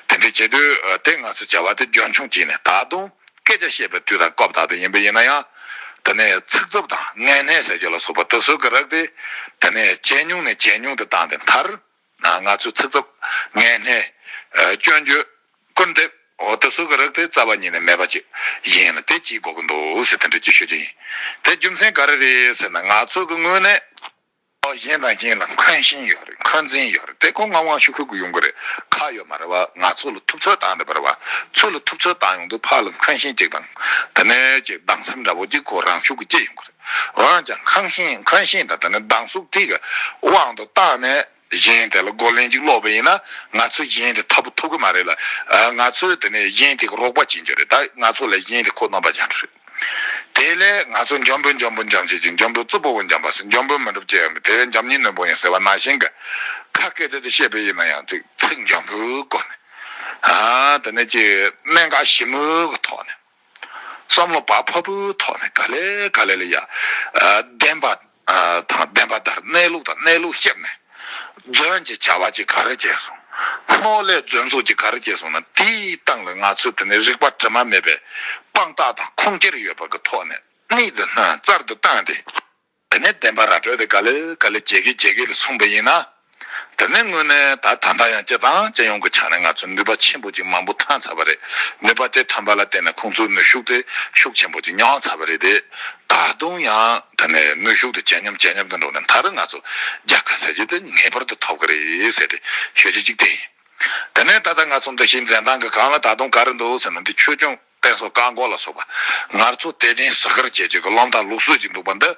དེ་འདྲའི་བྱེད་དུས། དེ་ང་ཚོ་བྱ་བ་དེ་རྒྱུན་འཁྱོངས་བྱས་ནས། ད་དུང་སྐད་ཆ་བཤད་པའི་དུས་དང་སྐབས་དག་དེ་ཡིན་པ་ཡིན་ན་ཡང་། དེ་ནས་ཚིག་རྩུབ་དང་ངན་སྣེ་ཟེར་རྒྱུ་ལ་སོགས་པ་དེ་ཚོ་གི་རིགས་དེ། དེ་ནས་ཇེ་ཉུང་ནས་ཇེ་ཉུང་དུ་བཏང་སྟེ། མཐར་ང་ཚོས་ཚིག་རྩུབ། ངན་སྣེ། ཨ། སྐྱོན་བརྗོད། སྐུར་འདེབས། འོ། དེ་ཚོ་གི་རིགས་དེ་རྩ་བ་ཉིད་ནས་མེད་པ་ཅིག་ཡིན་ན་དེ་བྱེད་དགོས་ཀྱི་འདུག་ཟེར། དེ་འདྲ་ཅིག་ཞུ་རྒྱུ་ཡིན། དེ་རྒྱུ་མཚན་ག་རེ་རེད་ཟེར་ན། ང་ཚོ་གི་ངོས་ནས། འོ། གཞན་དང་གཞན་ལ་འཁོན་ཞེན་ཡོད་རེད། འཁོན་འཛིན་ཡོད་རེད། དེ་ཁོ་ངག་དབང་ཆོས་སྐྱོང་གི་ཡོང་གི་རེད། ཁག་ཡོད་མ་རེད་བ། ང་ཚོ་ལ་ཐུབ་ཚོད་བཏང་བསྡད་པ་རེད་བ། ཚུར་ལ་ཐུབ་ཚོད་བཏང་ཡོང་དུས་ཕར་ལ་འཁོན་ཞེན་ཅིག་དང་། དེ་ནས་ཅིག་སྡང་སེམས་འདྲ་པོ་ཅིག་ཁོ་རང་ཤུགས་ཀྱིས་སྐྱེ་ཡོང་གི་རེད། འོན་ཀྱང་འཁོན་ཞེན། འཁོན་ཞེན་དང་དེ་ནས་སྡང་ཟུག་དེ་གི་དབང་དུ་བཏང་ནས། གཞན་དེ་ལ་རྒོལ་ལན་ཅིག་སློག་པ་ཡིན་ན། ང་ཚོས་གཞན་དེ་འཐབ་པོ་ཐུབ་ཀྱི་མ་རེད་ལ། ཨ། ང་ཚོས་དེ་ནས་གཞན་དེ་གི་རོགས་པ་བྱེད་རྒྱུ་རེད། ད་ང་ཚོ་ལས་གཞན་དེ་ཁོ་རྣམ་པ་སྦྱང་རྒྱུ་རེད། དེ་ལས་ང་ཚོ་འཇམ་པོས་འཇམ་པོ་འཇམ་བྱེད་ཅིང་། འཇམ་པོས་རྩུབ་པོ་འཇམ་པ་ཟེར། འཇམ་པོས་མི་འགྲུབ་ཅེས་ཡང་མི། དེ་བས་འཇམ་ཉིད་ནོར་བུ་ཡིན་ཟེར་བ་ནང་བཞིན་གྱི། ཁ་སྐད་དེ་དེ་བཤད་པ་ཡིན་ན་ཡང་ཅིག་ཚིག་འཇམ་པོའི་སྒོ་ནས། ཨ། དེ་ནས་ཅིག་གནད་འགག་ཞིབ་མོའི་ཐོག་ནས། བསམ་བློ་བག་ཕེབས་པོའི་ཐོག་ནས་ག་ལེ་ག་ལེ་ལ་ཡ། ཨ། བདེན་པ། ཨ། དང་བདེན་པ་ལྟར། གནས་ལུགས་དང་གནས་ལུགས་བཤད་ནས། རྫུན་གྱི་བྱ་བ་ཅིག་ག་རེ་བྱས་སོང་། སྣང་ལས་རྫུན་བཟོ་ཅིག་ག་རེ་བྱས་སོང་ན། དེའི་སྟེང་ལ་ང་ཚོས་དེ་ནས་རིག་པ་དྲི་མ་མེད་པའི་དཔང་རྟགས་དང་ཁུངས་སྐྱེལ་ཡོད་པ་གི་ཐོག་ནས། གནད་དུ་སྣོན། རྩལ་དུ་བཏང་སྟེ། དེ་ནས་བདེན་པ་ར་སྤྲོད་དེ་ག་ལེ་ག་ལེ་བྱེད་ཀྱི་བྱེད་ཀྱི་ལ་སོང་པ་ཡིན་ན། དེ་ནས་དངོས་གནས་ད་ད་ལྟ་ཡང་སྤྱི་དང་སྤྱི་ཡོངས་ཀྱི་ཆ་ནས་ང་ཚོ་ནུས་པ་ཆེན་པོ་ཅིག་མང་པོ་ཐོན་ཚར་བ་རེད། ནུས་པ་དེ་ཐོན་པ་ལ་བརྟེན་ནས་ཁོང་ཚོའི་ནུས་ཤུགས་དེ་ཤུགས་ཆེན་པོ་ཅིག་ཉམས་ཚར་བ་རེད་དེ། ད་དུང་ཡང་དེ་ནས་ནུས་ཤུགས་དེ་ཇེ་ཉམས་ཇེ་ཉམས་དུ་འགྲོ་ནས། མཐར་ང་ཚོ་རྒྱལ་ཁ་ཟེར་རྒྱུ་དེ་ངེས་པར་དུ་ཐོབ་ཀྱི་རེད་ཟེར་ཏེ་ཞུ་རྒྱུ་གཅིག་དེ་ཡིན། དེ་ནས་ད་ལྟ་ང་ཚོ་འདུ་ཤེས་འཛིན་སྟངས་ཀྱི་སྒང་ལ་ད་དུང་ག་རེ་འདུག་ཟེར་ན། འདི་ཆོས་སྐྱོང་བསྟེན་གསོལ་བཀའ་བསྒོ་ལ་སོགས་པ། ང་ཚོ་དད་ལྡན་ཟུར་བཀར་བྱེད་ཀྱི་གི་རླུང་རྟ་ལུགས་སྲོལ་ཅིག་འདུག་པ་འདི།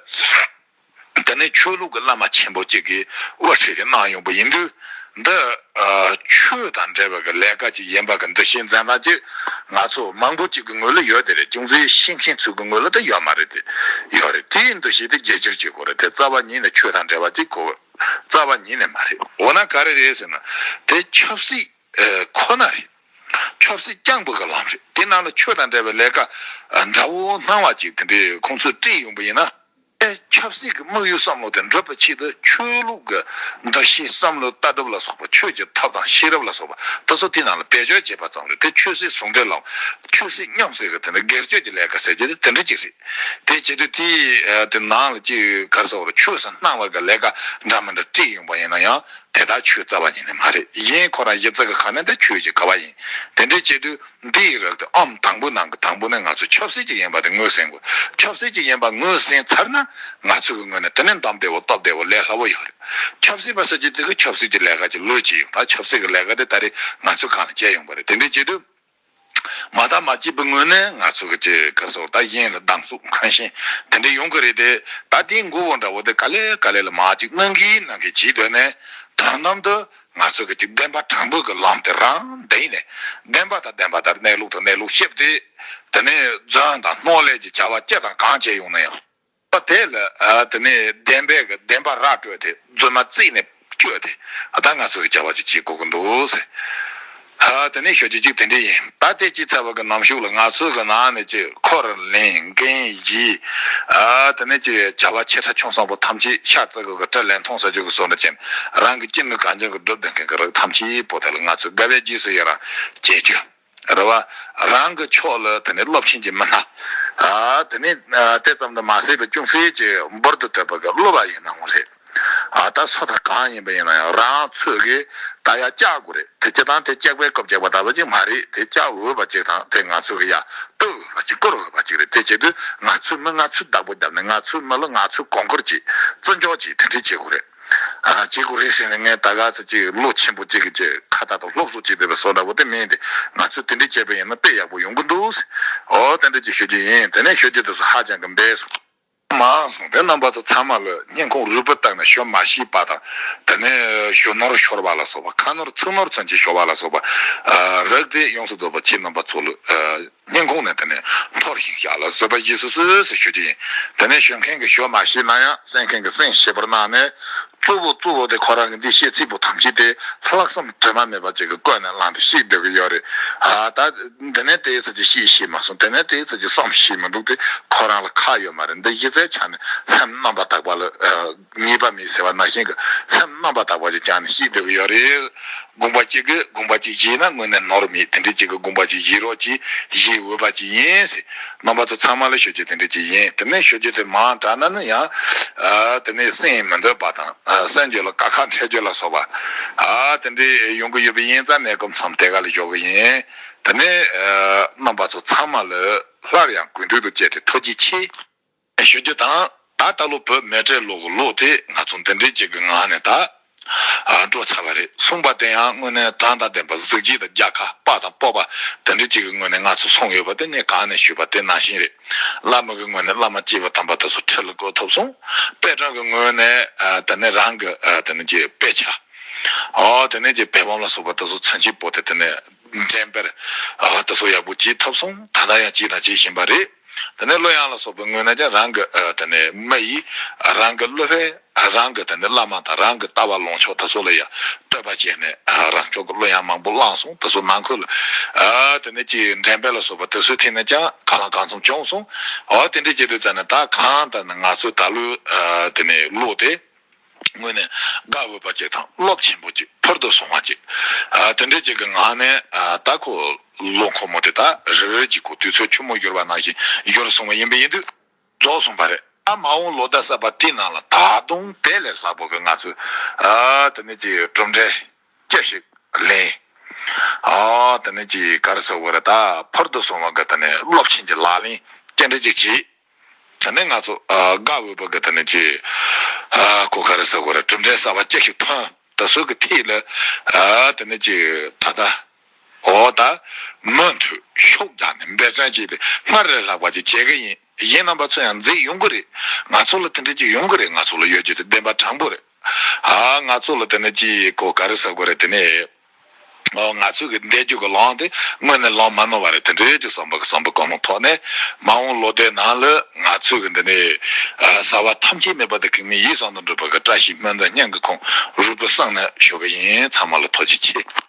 དེ་ནས་ཆོས་ལུགས་ཀྱི་བླ་མ་ཆེན་པོ་གཅིག་གིས་དབུ་ཁྲིད་དེ་གནང་ཡོང་པ་ཡིན་དུས། འདི། ཨ། ཆོས་དང་འབྲེལ་བའི་གི་ལས་ཀ་ཅིག་ཡིན་པ་གི་འདུ་ཤེས་འཛིན་སྟངས་ཅིག་ང་ཚོ་མང་པོ་ཅིག་གི་ངོས་ལ་ཡོད་དེ་རེད། ཅུང་ཟད་ཤེས་མཁན་ཚོའི་གི་ངོས་ལ་དེ་ཡོད་མ་རེད་དེ། ཡོད་རེད། དེའི་འདུ་ཤེས་དེ་བརྗེ་བསྒྱུར་བྱེད་དགོས་རེད་དེ། རྩ་བ་ཉིད་ནས་ཆོས་དང་འབྲེལ་བ་ཅིག་དགོས། རྩ་བ་ཉིད་ནས་མ་རེད། འོ་ན་ག་རེ་རེད་ཟེར་ན། དེ་ཆབ་སྲིད། ཨ། ཁོ་ན་རེད། ཆབ་སྲིད་རྐྱང་པ་གི་ལམ་རེད། དེ་ནང་ལ་ཆོས་དང་འབྲེལ་བའི་ལས་ཀ། ཨ། འདྲ་བོ་སྣང་བ་ཅིག་དེ་འདྲའི་ཁོང་ཚོས་སྤྲད་ཡོང་པ་ཡིན་ན། ཨེ། ཆབ་སྲིད་ཀྱི་དམིགས་ཡུལ་བསམ་བློ་དེ་འགྲུབ་པའི་ཆེད་དུ། ཆོས་ལུགས་ཀྱི་འདུ་ཤེས་བསམ་བློ་ལྟ་གྲུབ་ལ་སོགས་པ། ཆོས་ཀྱི་ཐབས་དང་ཤེས་རབ་ལ་སོགས་པ་དེ་ཚོ་དེ་ནང་ལ་བེད་སྤྱོད་བྱེད་པ་ཙམ་རེད་དེ། ཆོས་སྲིད་ཟུང་འབྲེལ་ལམ། ཆོས་སྲིད་མཉམ་བསྲེས་ཀྱི་དེ་འདྲ་སྒེར་གཅོད་ཀྱི་ལས་ཀ་ཟེར་རྒྱུ་དེ་དེ་འདྲ་ཅིག་རེད། དེ་བྱེད་དུས་དེ། ཨ། དེ་ནང་ལ་ཅིག་ག་རེ་ཟེར་བ་རེད། ཆོས་སུ་སྣང་བ་གི་ལས་ཀ་འདྲ་མི་འདྲ་སྤྲད་ཡོང་པ་ཡིན་ན་ཡང་། དེ་དག་ཆོས་རྩ་བ་ཉིད་ནས་མ་རེད། གཞན་ཁོ་རང་གཞི་རྩ་གི་ཁ་ནས་འདི་ཆོས་ཀྱི་ག་བ་ཡིན། དེ་འདྲའི་བྱེད་དུས་འདིའི་རིགས་དེ་ཨང་དང་པོའི་ནང་གི་དང་པོ་ནས་ང་ཚོ་ཆབ་སྲིད་ཅིག་ཡིན་པ་དེ་ངོས་ཟིན་དགོས། ཆབ་སྲིད་ཅིག་ཡིན་པ་ངོས་ཟིན་ཚར་ན། ང་ཚོ་གི་ངོས་ནས་དེ་ནས་འདམ་བདེ་བོ་སྟབས་བདེ་བོ་ལས་སླ་བོ་ཡོད་རེད། ཆབ་སྲིད་པ་ཟེར་རྒྱུ་དེ་གི་ཆབ་སྲིད་ཀྱི་ལས་ཀ་ཅིག་ལོས་བྱེད་ཡོང་། ད་ཆབ་སྲིད་ཀྱི་ལས་ཀ་དེ་ད་རེས་ང་ཚོ་གང་ལ་བྱས་ཡོང་པ་རེད། དེ་འདྲའི་བྱེད་དུས། མ་དག་མ་སྐྱིད་པའི་ངོས་ནས་ང་ཚོ་གི་ཅིག་ག་རེ་ཟེར་བ། ད་གཞན་ལ་སྡང་ཟུག་འཁོན་ཞེན་དེ་འདྲ་ཡོང་གི་རེད་དེ། ད་དེའི་མགོ་བོ་འདྲ་བོ་དེ་ག་ལེ་ག་ལེ་ལ་མར་ཅིག་གནང་གིན་གནང་གིན་བྱེད་དོན་ནས། དོན་དམ་དུ་ང་ཚོ་གི་ཅིག་བདེན་པ་དྲང་པོའི་གི་ལམ་དེ་རང་བདེན་ནས། བདེན་པ་དང་བདེན་པ་ལྟར། གནས་ལུགས་དང་གནས་ལུགས་བཤད་དེ། དེ་ནས་རྫུན་དང་སྣང་ལས་ཀྱི་བྱ་བ་ཅི་དང་གང་བྱས་ཡོང་ན་ཡང་། དེ་ལ། ཨ། དེ་ནས་བདེན་པའི་གི་བདེན་པ་ར་སྤྲོད་དེ། རྫུན་མ་རྩིས་ནས་བཅོས་ཏེ། ཨ། ད་ང་ཚོ་གི་བྱ་བ་ཅིག་བྱེད་དགོས་ཀྱི་འདུག་ཟེར། ཨ། དེ་ནས་ཞུ་རྒྱུ་ཅིག་དེ་འདྲ་ཡིན། ད་དེ་བྱས་ཚར་བ་གི་ནམ་ཞོགས་ལ་ང་ཚོ་གི་ནང་ནས་ཅིག་འཁོར་ལེན་འགན་བཞེས། ཨ་དེ་ནས་ཀྱི་བྱ་བ་ཆེ་ཕྲ་ཆུང་གསུམ་པོ་ཐམས་ཅད་ཤ་ཚ་གི་གི་དྲི་ལན་མཐོང་ཟེར་རྒྱུ་གི་བཟོ་འདྲ་ཅན། རང་གི་ཅི་ནུས་གང་འཇོན་གི་སྒྲུབ་བསྡད་མཁན་གི་རིགས་ཐམས་ཅད་པོ་དེ་ལ་ང་ཚོས་དགའ་བའི་རྗེས་སུ་ཡི་རང་བྱེད་རྒྱུ་རེད་བ། རང་གི་ཕྱོགས་ལ་དེ་ནས་སློབ་ཆེན་གྱི་མི་སྣ། ཨ་དེ་ནས་ཨ་དེ་ཙམ་དུ་མ་ཟད་པའི་ཅུང་ཟད་ཀྱི་འབུར་དུ་དོད་པ་གི་སློབ་པ་ཡིན་ནའང་རེད། ཨ་ད་སོ་ཐར་གང་ཡིན་པ་ཡིན་ན་ཡང་རང་ཚོད་ཀྱིས་ད་ཡར་བཀྱག་དགོས་རེད། དེ་སྤྱིར་བཏང་དེ་བཀྱག་པའི་སྐབས་བཀྱག་པ་ལྟ་བུ་ཅིག་མ་རེད། དེ་བཀྱག་འོས་པ་ཅིག་དང་དེ་ང་ཚོ་གི་ཡར་གཏུག་འོས་པ་ཅིག་བསྐུར་འོས་པ་ཅིག་རེད། དེ་བྱེད་དུས་ང་ཚོའི་མི་ང་ཚོས་བདག་པོ་བརྒྱབ་ནས་ང་ཚོའི་མི་ལ་ང་ཚོས་གོང་བཀུར་བྱེད། བརྩི་འཇོག་བྱེད། དེ་འདྲས་བྱེད་དགོས་རེད། ཨ་བྱེད་དགོས་རེད་ཟེར་ནས་ངས་ད་ག་ཚོད་ཅིག་ལོ་ཆེན་པོ་ཅིག་གི་ཅིག་ཁ་ཏ་དང་སློབ་གསོ་བྱེད་བསྡད་པའི་བཟོ་འདྲ་བོ་དེ་མིན་ཏེ། ང་ཚོས་དེ་འདྲས་བྱས་པ་ཡིན་ན་དཔེ་ཡག་པོ་ཡོང་གི་འདུག། འོ་དེ་འདྲས་ཅིག་ཞུ་རྒྱུ་ཡིན། དེ་ནས་ཞུ་རྒྱུ་དེ་ཚོ་ཧ་ཅང་གི་འབེལ་སོང་། མང་སོང་། དེ་རྣམ་པ་ཚོ་ཚང་མ་ལ་སྙིང་ཁོང་རུས་པ་བཏགས་ནས་ཞུ་མ་ཤེས་པ་དང་། དེ་ནས་ཞུ་ནོར་ཤོར་བ་ལ་སོགས་པ། ཁ་ནོར་ཚིག་ནོར་ཚུན་ཆད་ཤོར་བ་ལ་སོགས་པ། ཨ་རིགས་དེ་ཡོངས་སུ་རྫོགས་པ་ཁྱེད་རྣམ་པ་ཚོ་ལ་ཨ་སྙིང་ཁོང་ནས་དེ་ནས་འཐོར་ཞིང་བཤགས་ལ་བཟོད་པ་བཞེས་སུ་གསོལ་ཟེར་ཞུ་རྒྱུ་ཡིན། དེ་ནས་ཞུ་མཁན་གྱིས་ཞུ་མ་ཤེས་ན་ཡང་གསན་མཁན་གྱིས་གསན་ཤེས་པར་གནང་ནས། གཙོ་བོ་གཙོ་བོ་དེ་ཁོ་རང་གི་འདི་བཤད་ཚིག་པོ་ཐམས་ཅད་དེ་ལྷག་བསམ་དྲི་མ་མེད་པ་ཅིག་གི་བཀོད་ནས་བླངས་ཏེ་བཤད་སྡོད་ཀྱི་ཡོད་རེད། ཨ་ད་འདི་ནས་དེའི་ཚོད་ཀྱི་ཤེས་ཤེས་མ་སོང་། དེ་ནས་དེའི་ཚོད་ཀྱི་བསམ་ཤེས་མི་འདུག་དེ་ཁོ་རང་ལ་ཁག་ཡོད་མ་རེད། འདི་གཞི་རྩའི་ཆ་ནས་སེམས་རྣམ་པར་དག་པ་ལ་ཨ་ཉེས་པ་མེད་ཟེར་བ་ནང་བཞིན་གྱི་སེམས་རྣམ་པར་དག་པ་ཅིག་བཅངས་ནས་བཤད་སྡོད་ཀྱི་ཡོད་རེད། དགོངས་པ་གཅིག་གིས་དགོངས་པ་གཅིག་བཞེས་ན་དངོས་གནས་ནོར་མེད། དེ་འདྲའི་གཅིག་གིས་དགོངས་པ་གཅིག་བཞེས་རོགས་གྱིས། བཞེས་འོས་པ་གཅིག་ཡིན་ཟེར། རྣམ་པ་ཚོ་ཚང་མ་ལ་ཞུ་རྒྱུ་དེ་འདྲ་ཅིག་ཡིན། དེ་ནས་ཞུ་རྒྱུ་དེ་མང་དྲགས་ན་ནི་ཡང་ཨ་དེ་ནས་གསན་མི་འདོད་པ་དང་། ཨ་གསན་རྒྱུ་ལ་དཀའ་ཁག་འཕྲད་རྒྱུ་ལ་སོགས་པ་ཨ་དེ་འདྲ་ཡོང་གི་ཡོད་པ་ཡིན་ཙང་གནས་སྐབས་མཚམས་དེ་ག་ལ་འཇོག་གི་ཡིན། དེ་ནས་ཨ་རྣམ་པ་ཚོ་ཚང་མ་ལ་སླར་ཡང་གུས་འདུད་དུ་བཅས་ཏེ་ཐུགས་རྗེ་ཆེ། ཞུ་རྒྱུ་དང་། ད་ད་ལོ་བོད་མེ་སྤྲེལ་ལོ་གི་ལོ་དེ་ང་ཚོ་འདི་འདྲའི་ཅིག་གི་ངང་ནས་ད་ཨ་འགྲོ་ཚར་བ་རེད། སོང་བ་དེ་ཡང་དངོས་གནས་དྲང་དང་བདེན་པ་གཟི་བརྗིད་དང་རྒྱལ་ཁ་དཔའ་དང་སྤོབས་པ་དེ་འདྲའི་ཅིག་གི་ངོས་ནས་ང་ཚོ་སོང་ཡོད་པ་དེ་ངས་གང་ནས་ཞུས་པ་དེ་ནང་བཞིན་རེད། བླ་མ་གི་ངོས་ནས་བླ་མ་གཅེས་པ་དམ་པ་དེ་ཚོ་ཁྲི་ལ་བསྐོ་ཐུབ་སོང་། དཔེ་སྐྲུན་གི་ངོས་ནས་ཨ་དེ་ནས་རང་གི་ཨ་དེ་ནས་ཅིག་དཔེ་ཆ། ཨོ་དེ་ནས་ཅིག་བེ་བོང་ལ་སོགས་པ་དེ་ཚོ་ཚུན་ཆད་པོ་དེ་དེ་ནས་འགྲེམས་སྤེལ་ཨ་དེ་ཚོ་ཡག་པོ་བྱེད་ཐུབ་སོང་། ད་ལྟ་ཡང་བྱེད་དང་བྱེད་བཞིན་པ་རེད། དེ་ནས་གླུ་དབྱངས་ལ་སོགས་པའི་ངོས་ནས་ཀྱང་རང་གི་ཨ་དེ་ནས་མི་ཡིས་རང་གི་གླུ་དཔེ་རང་གི་དེ་ནས་བླ་མ་དང་རང་གི་ལྟ་བ་ལངས་ཕྱོགས་དེ་ཚོ་ལ་ཡང་བསྟོད་པ་བྱས་ནས་ཨ་རང་ཕྱོགས་ཀྱི་གླུ་དབྱངས་མང་པོ་བླངས་སོང་། དེ་ཚོ་ནང་ཁུལ་ཨ་དེ་ནས་ཀྱི་འགྲེམས་སྤེལ་ལ་སོགས་པ་དེ་ཚོའི་ཐད་ནས་ཀྱང་གང་ལ་གང་འཚམ་བྱུང་སོང་། འོ་དེ་འདྲས་བྱེད་དུས་ཙམ་ནས་ད་གང་ལྟར་ན་ང་ཚོས་ད་ལོའི་ཨ་དེ་ནས་གླུ་དེ། དངོས་གནས་དགའ་འོས་པ་ཅིག་དང་རླབས་ཆེན་པོ་ཅིག་ཕུལ་དུ་སོང་བ་ཅིག་ཨ་དེ་འདྲའི་ཅིག་གི་ངང་ནས་ཨ་ད་ཁོ་ལོ་འཁོར་མོ་དེ་ད་རེ་རེ་ཅིག་གོ་དུས་ཚོད་ཆུ་མོ་བཞུར་བ་ནང་བཞིན་བཞུར་སོང་བ་ཡིན་པ་ཡིན་དུས་རྫོགས་སོང་བ་རེད། ཨ་མ་འོངས་ལོ་ཟླ་གསར་པ་དེའི་ནང་ལ་ད་དུང་དེ་ལས་ལྷག་པོ་གི་ང་ཚོས་ཨ་དེ་ནས་ཅིག་གྲུབ་འབྲས་སྐྱེ་ཞིག་ལེན། ཨ་དེ་ནས་ཅིག་ག་རེ་ཟེར་དགོས་རེད། ད་ཕུལ་དུ་སོང་བ་གི་དེ་ནས་རླབས་ཆེན་གྱི་ལག་ལེན་སྐྱེལ་འདྲ་ཅིག་བྱེད། དེ་ནས་ང་ཚོ་ཨ་དགའ་འོས་པ་གི་དེ་ནས་ཅིག་ཨ་ཁོ་ག་རེ་ཟེར་དགོས་རེད། གྲུབ་འབྲས་གསར་པ་ཅི་ཞིག་ཐོན། ད་སོ་གི་ཐད་ལ་ཨ་དེ་ནས་ཅིག་ད་ལྟ་འོ་ད་མུ་མཐུད་ཤུགས་རྒྱག་ནས་འབད་བརྩོན་བྱས་ཏེ་སྔར་ལས་ལྷག་པ་ཅིག་བྱེད་གི་ཡིན། གཞན་རྣམ་པ་ཚོ་ཡང་མཛད་ཡོང་གི་རེད། ང་ཚོ་ལ་དེ་འདྲ་ཅིག་ཡོང་གི་རེད། ང་ཚོ་ལ་ཡོད་རྒྱུ་དེ་བདེན་པ་དྲང་པོ་རེད། ཨ་ང་ཚོ་ལ་དེ་ནས་ཅིག་ཁོ་ག་རེ་ཟེར་དགོས་རེད། དེ་ནས། ཨོ་ང་ཚོས་ཀྱི་འདས་རྒྱུ་གི་ལམ་དེ་དངོས་གནས་ལམ་མ་ནོར་བ་རེད། དེ་འདྲའི་ཅིག་བསམ་པ་གི་བསམ་པ་གང་རུང་ཐོག་ནས་མ་འོངས་ལོ་ཟླའི་ནང་ལ་ང་ཚོས་ཀྱི་འདི་ནས་ཨ་བྱ་བ་ཐམས་ཅད་མེད་པ་དེ་གང་མིན་ཡིད་བཟང་དུ་འགྲུབ་པ་གི་བཀྲ་ཤིས་སྨོན་འདུན་སྙིང་གི་ཁོང་རུས་པའི་གསེང་ནས་ཞུ་གི་ཡིན། ཚང་མ་ལ་ཐུགས་རྗེ་ཆེ།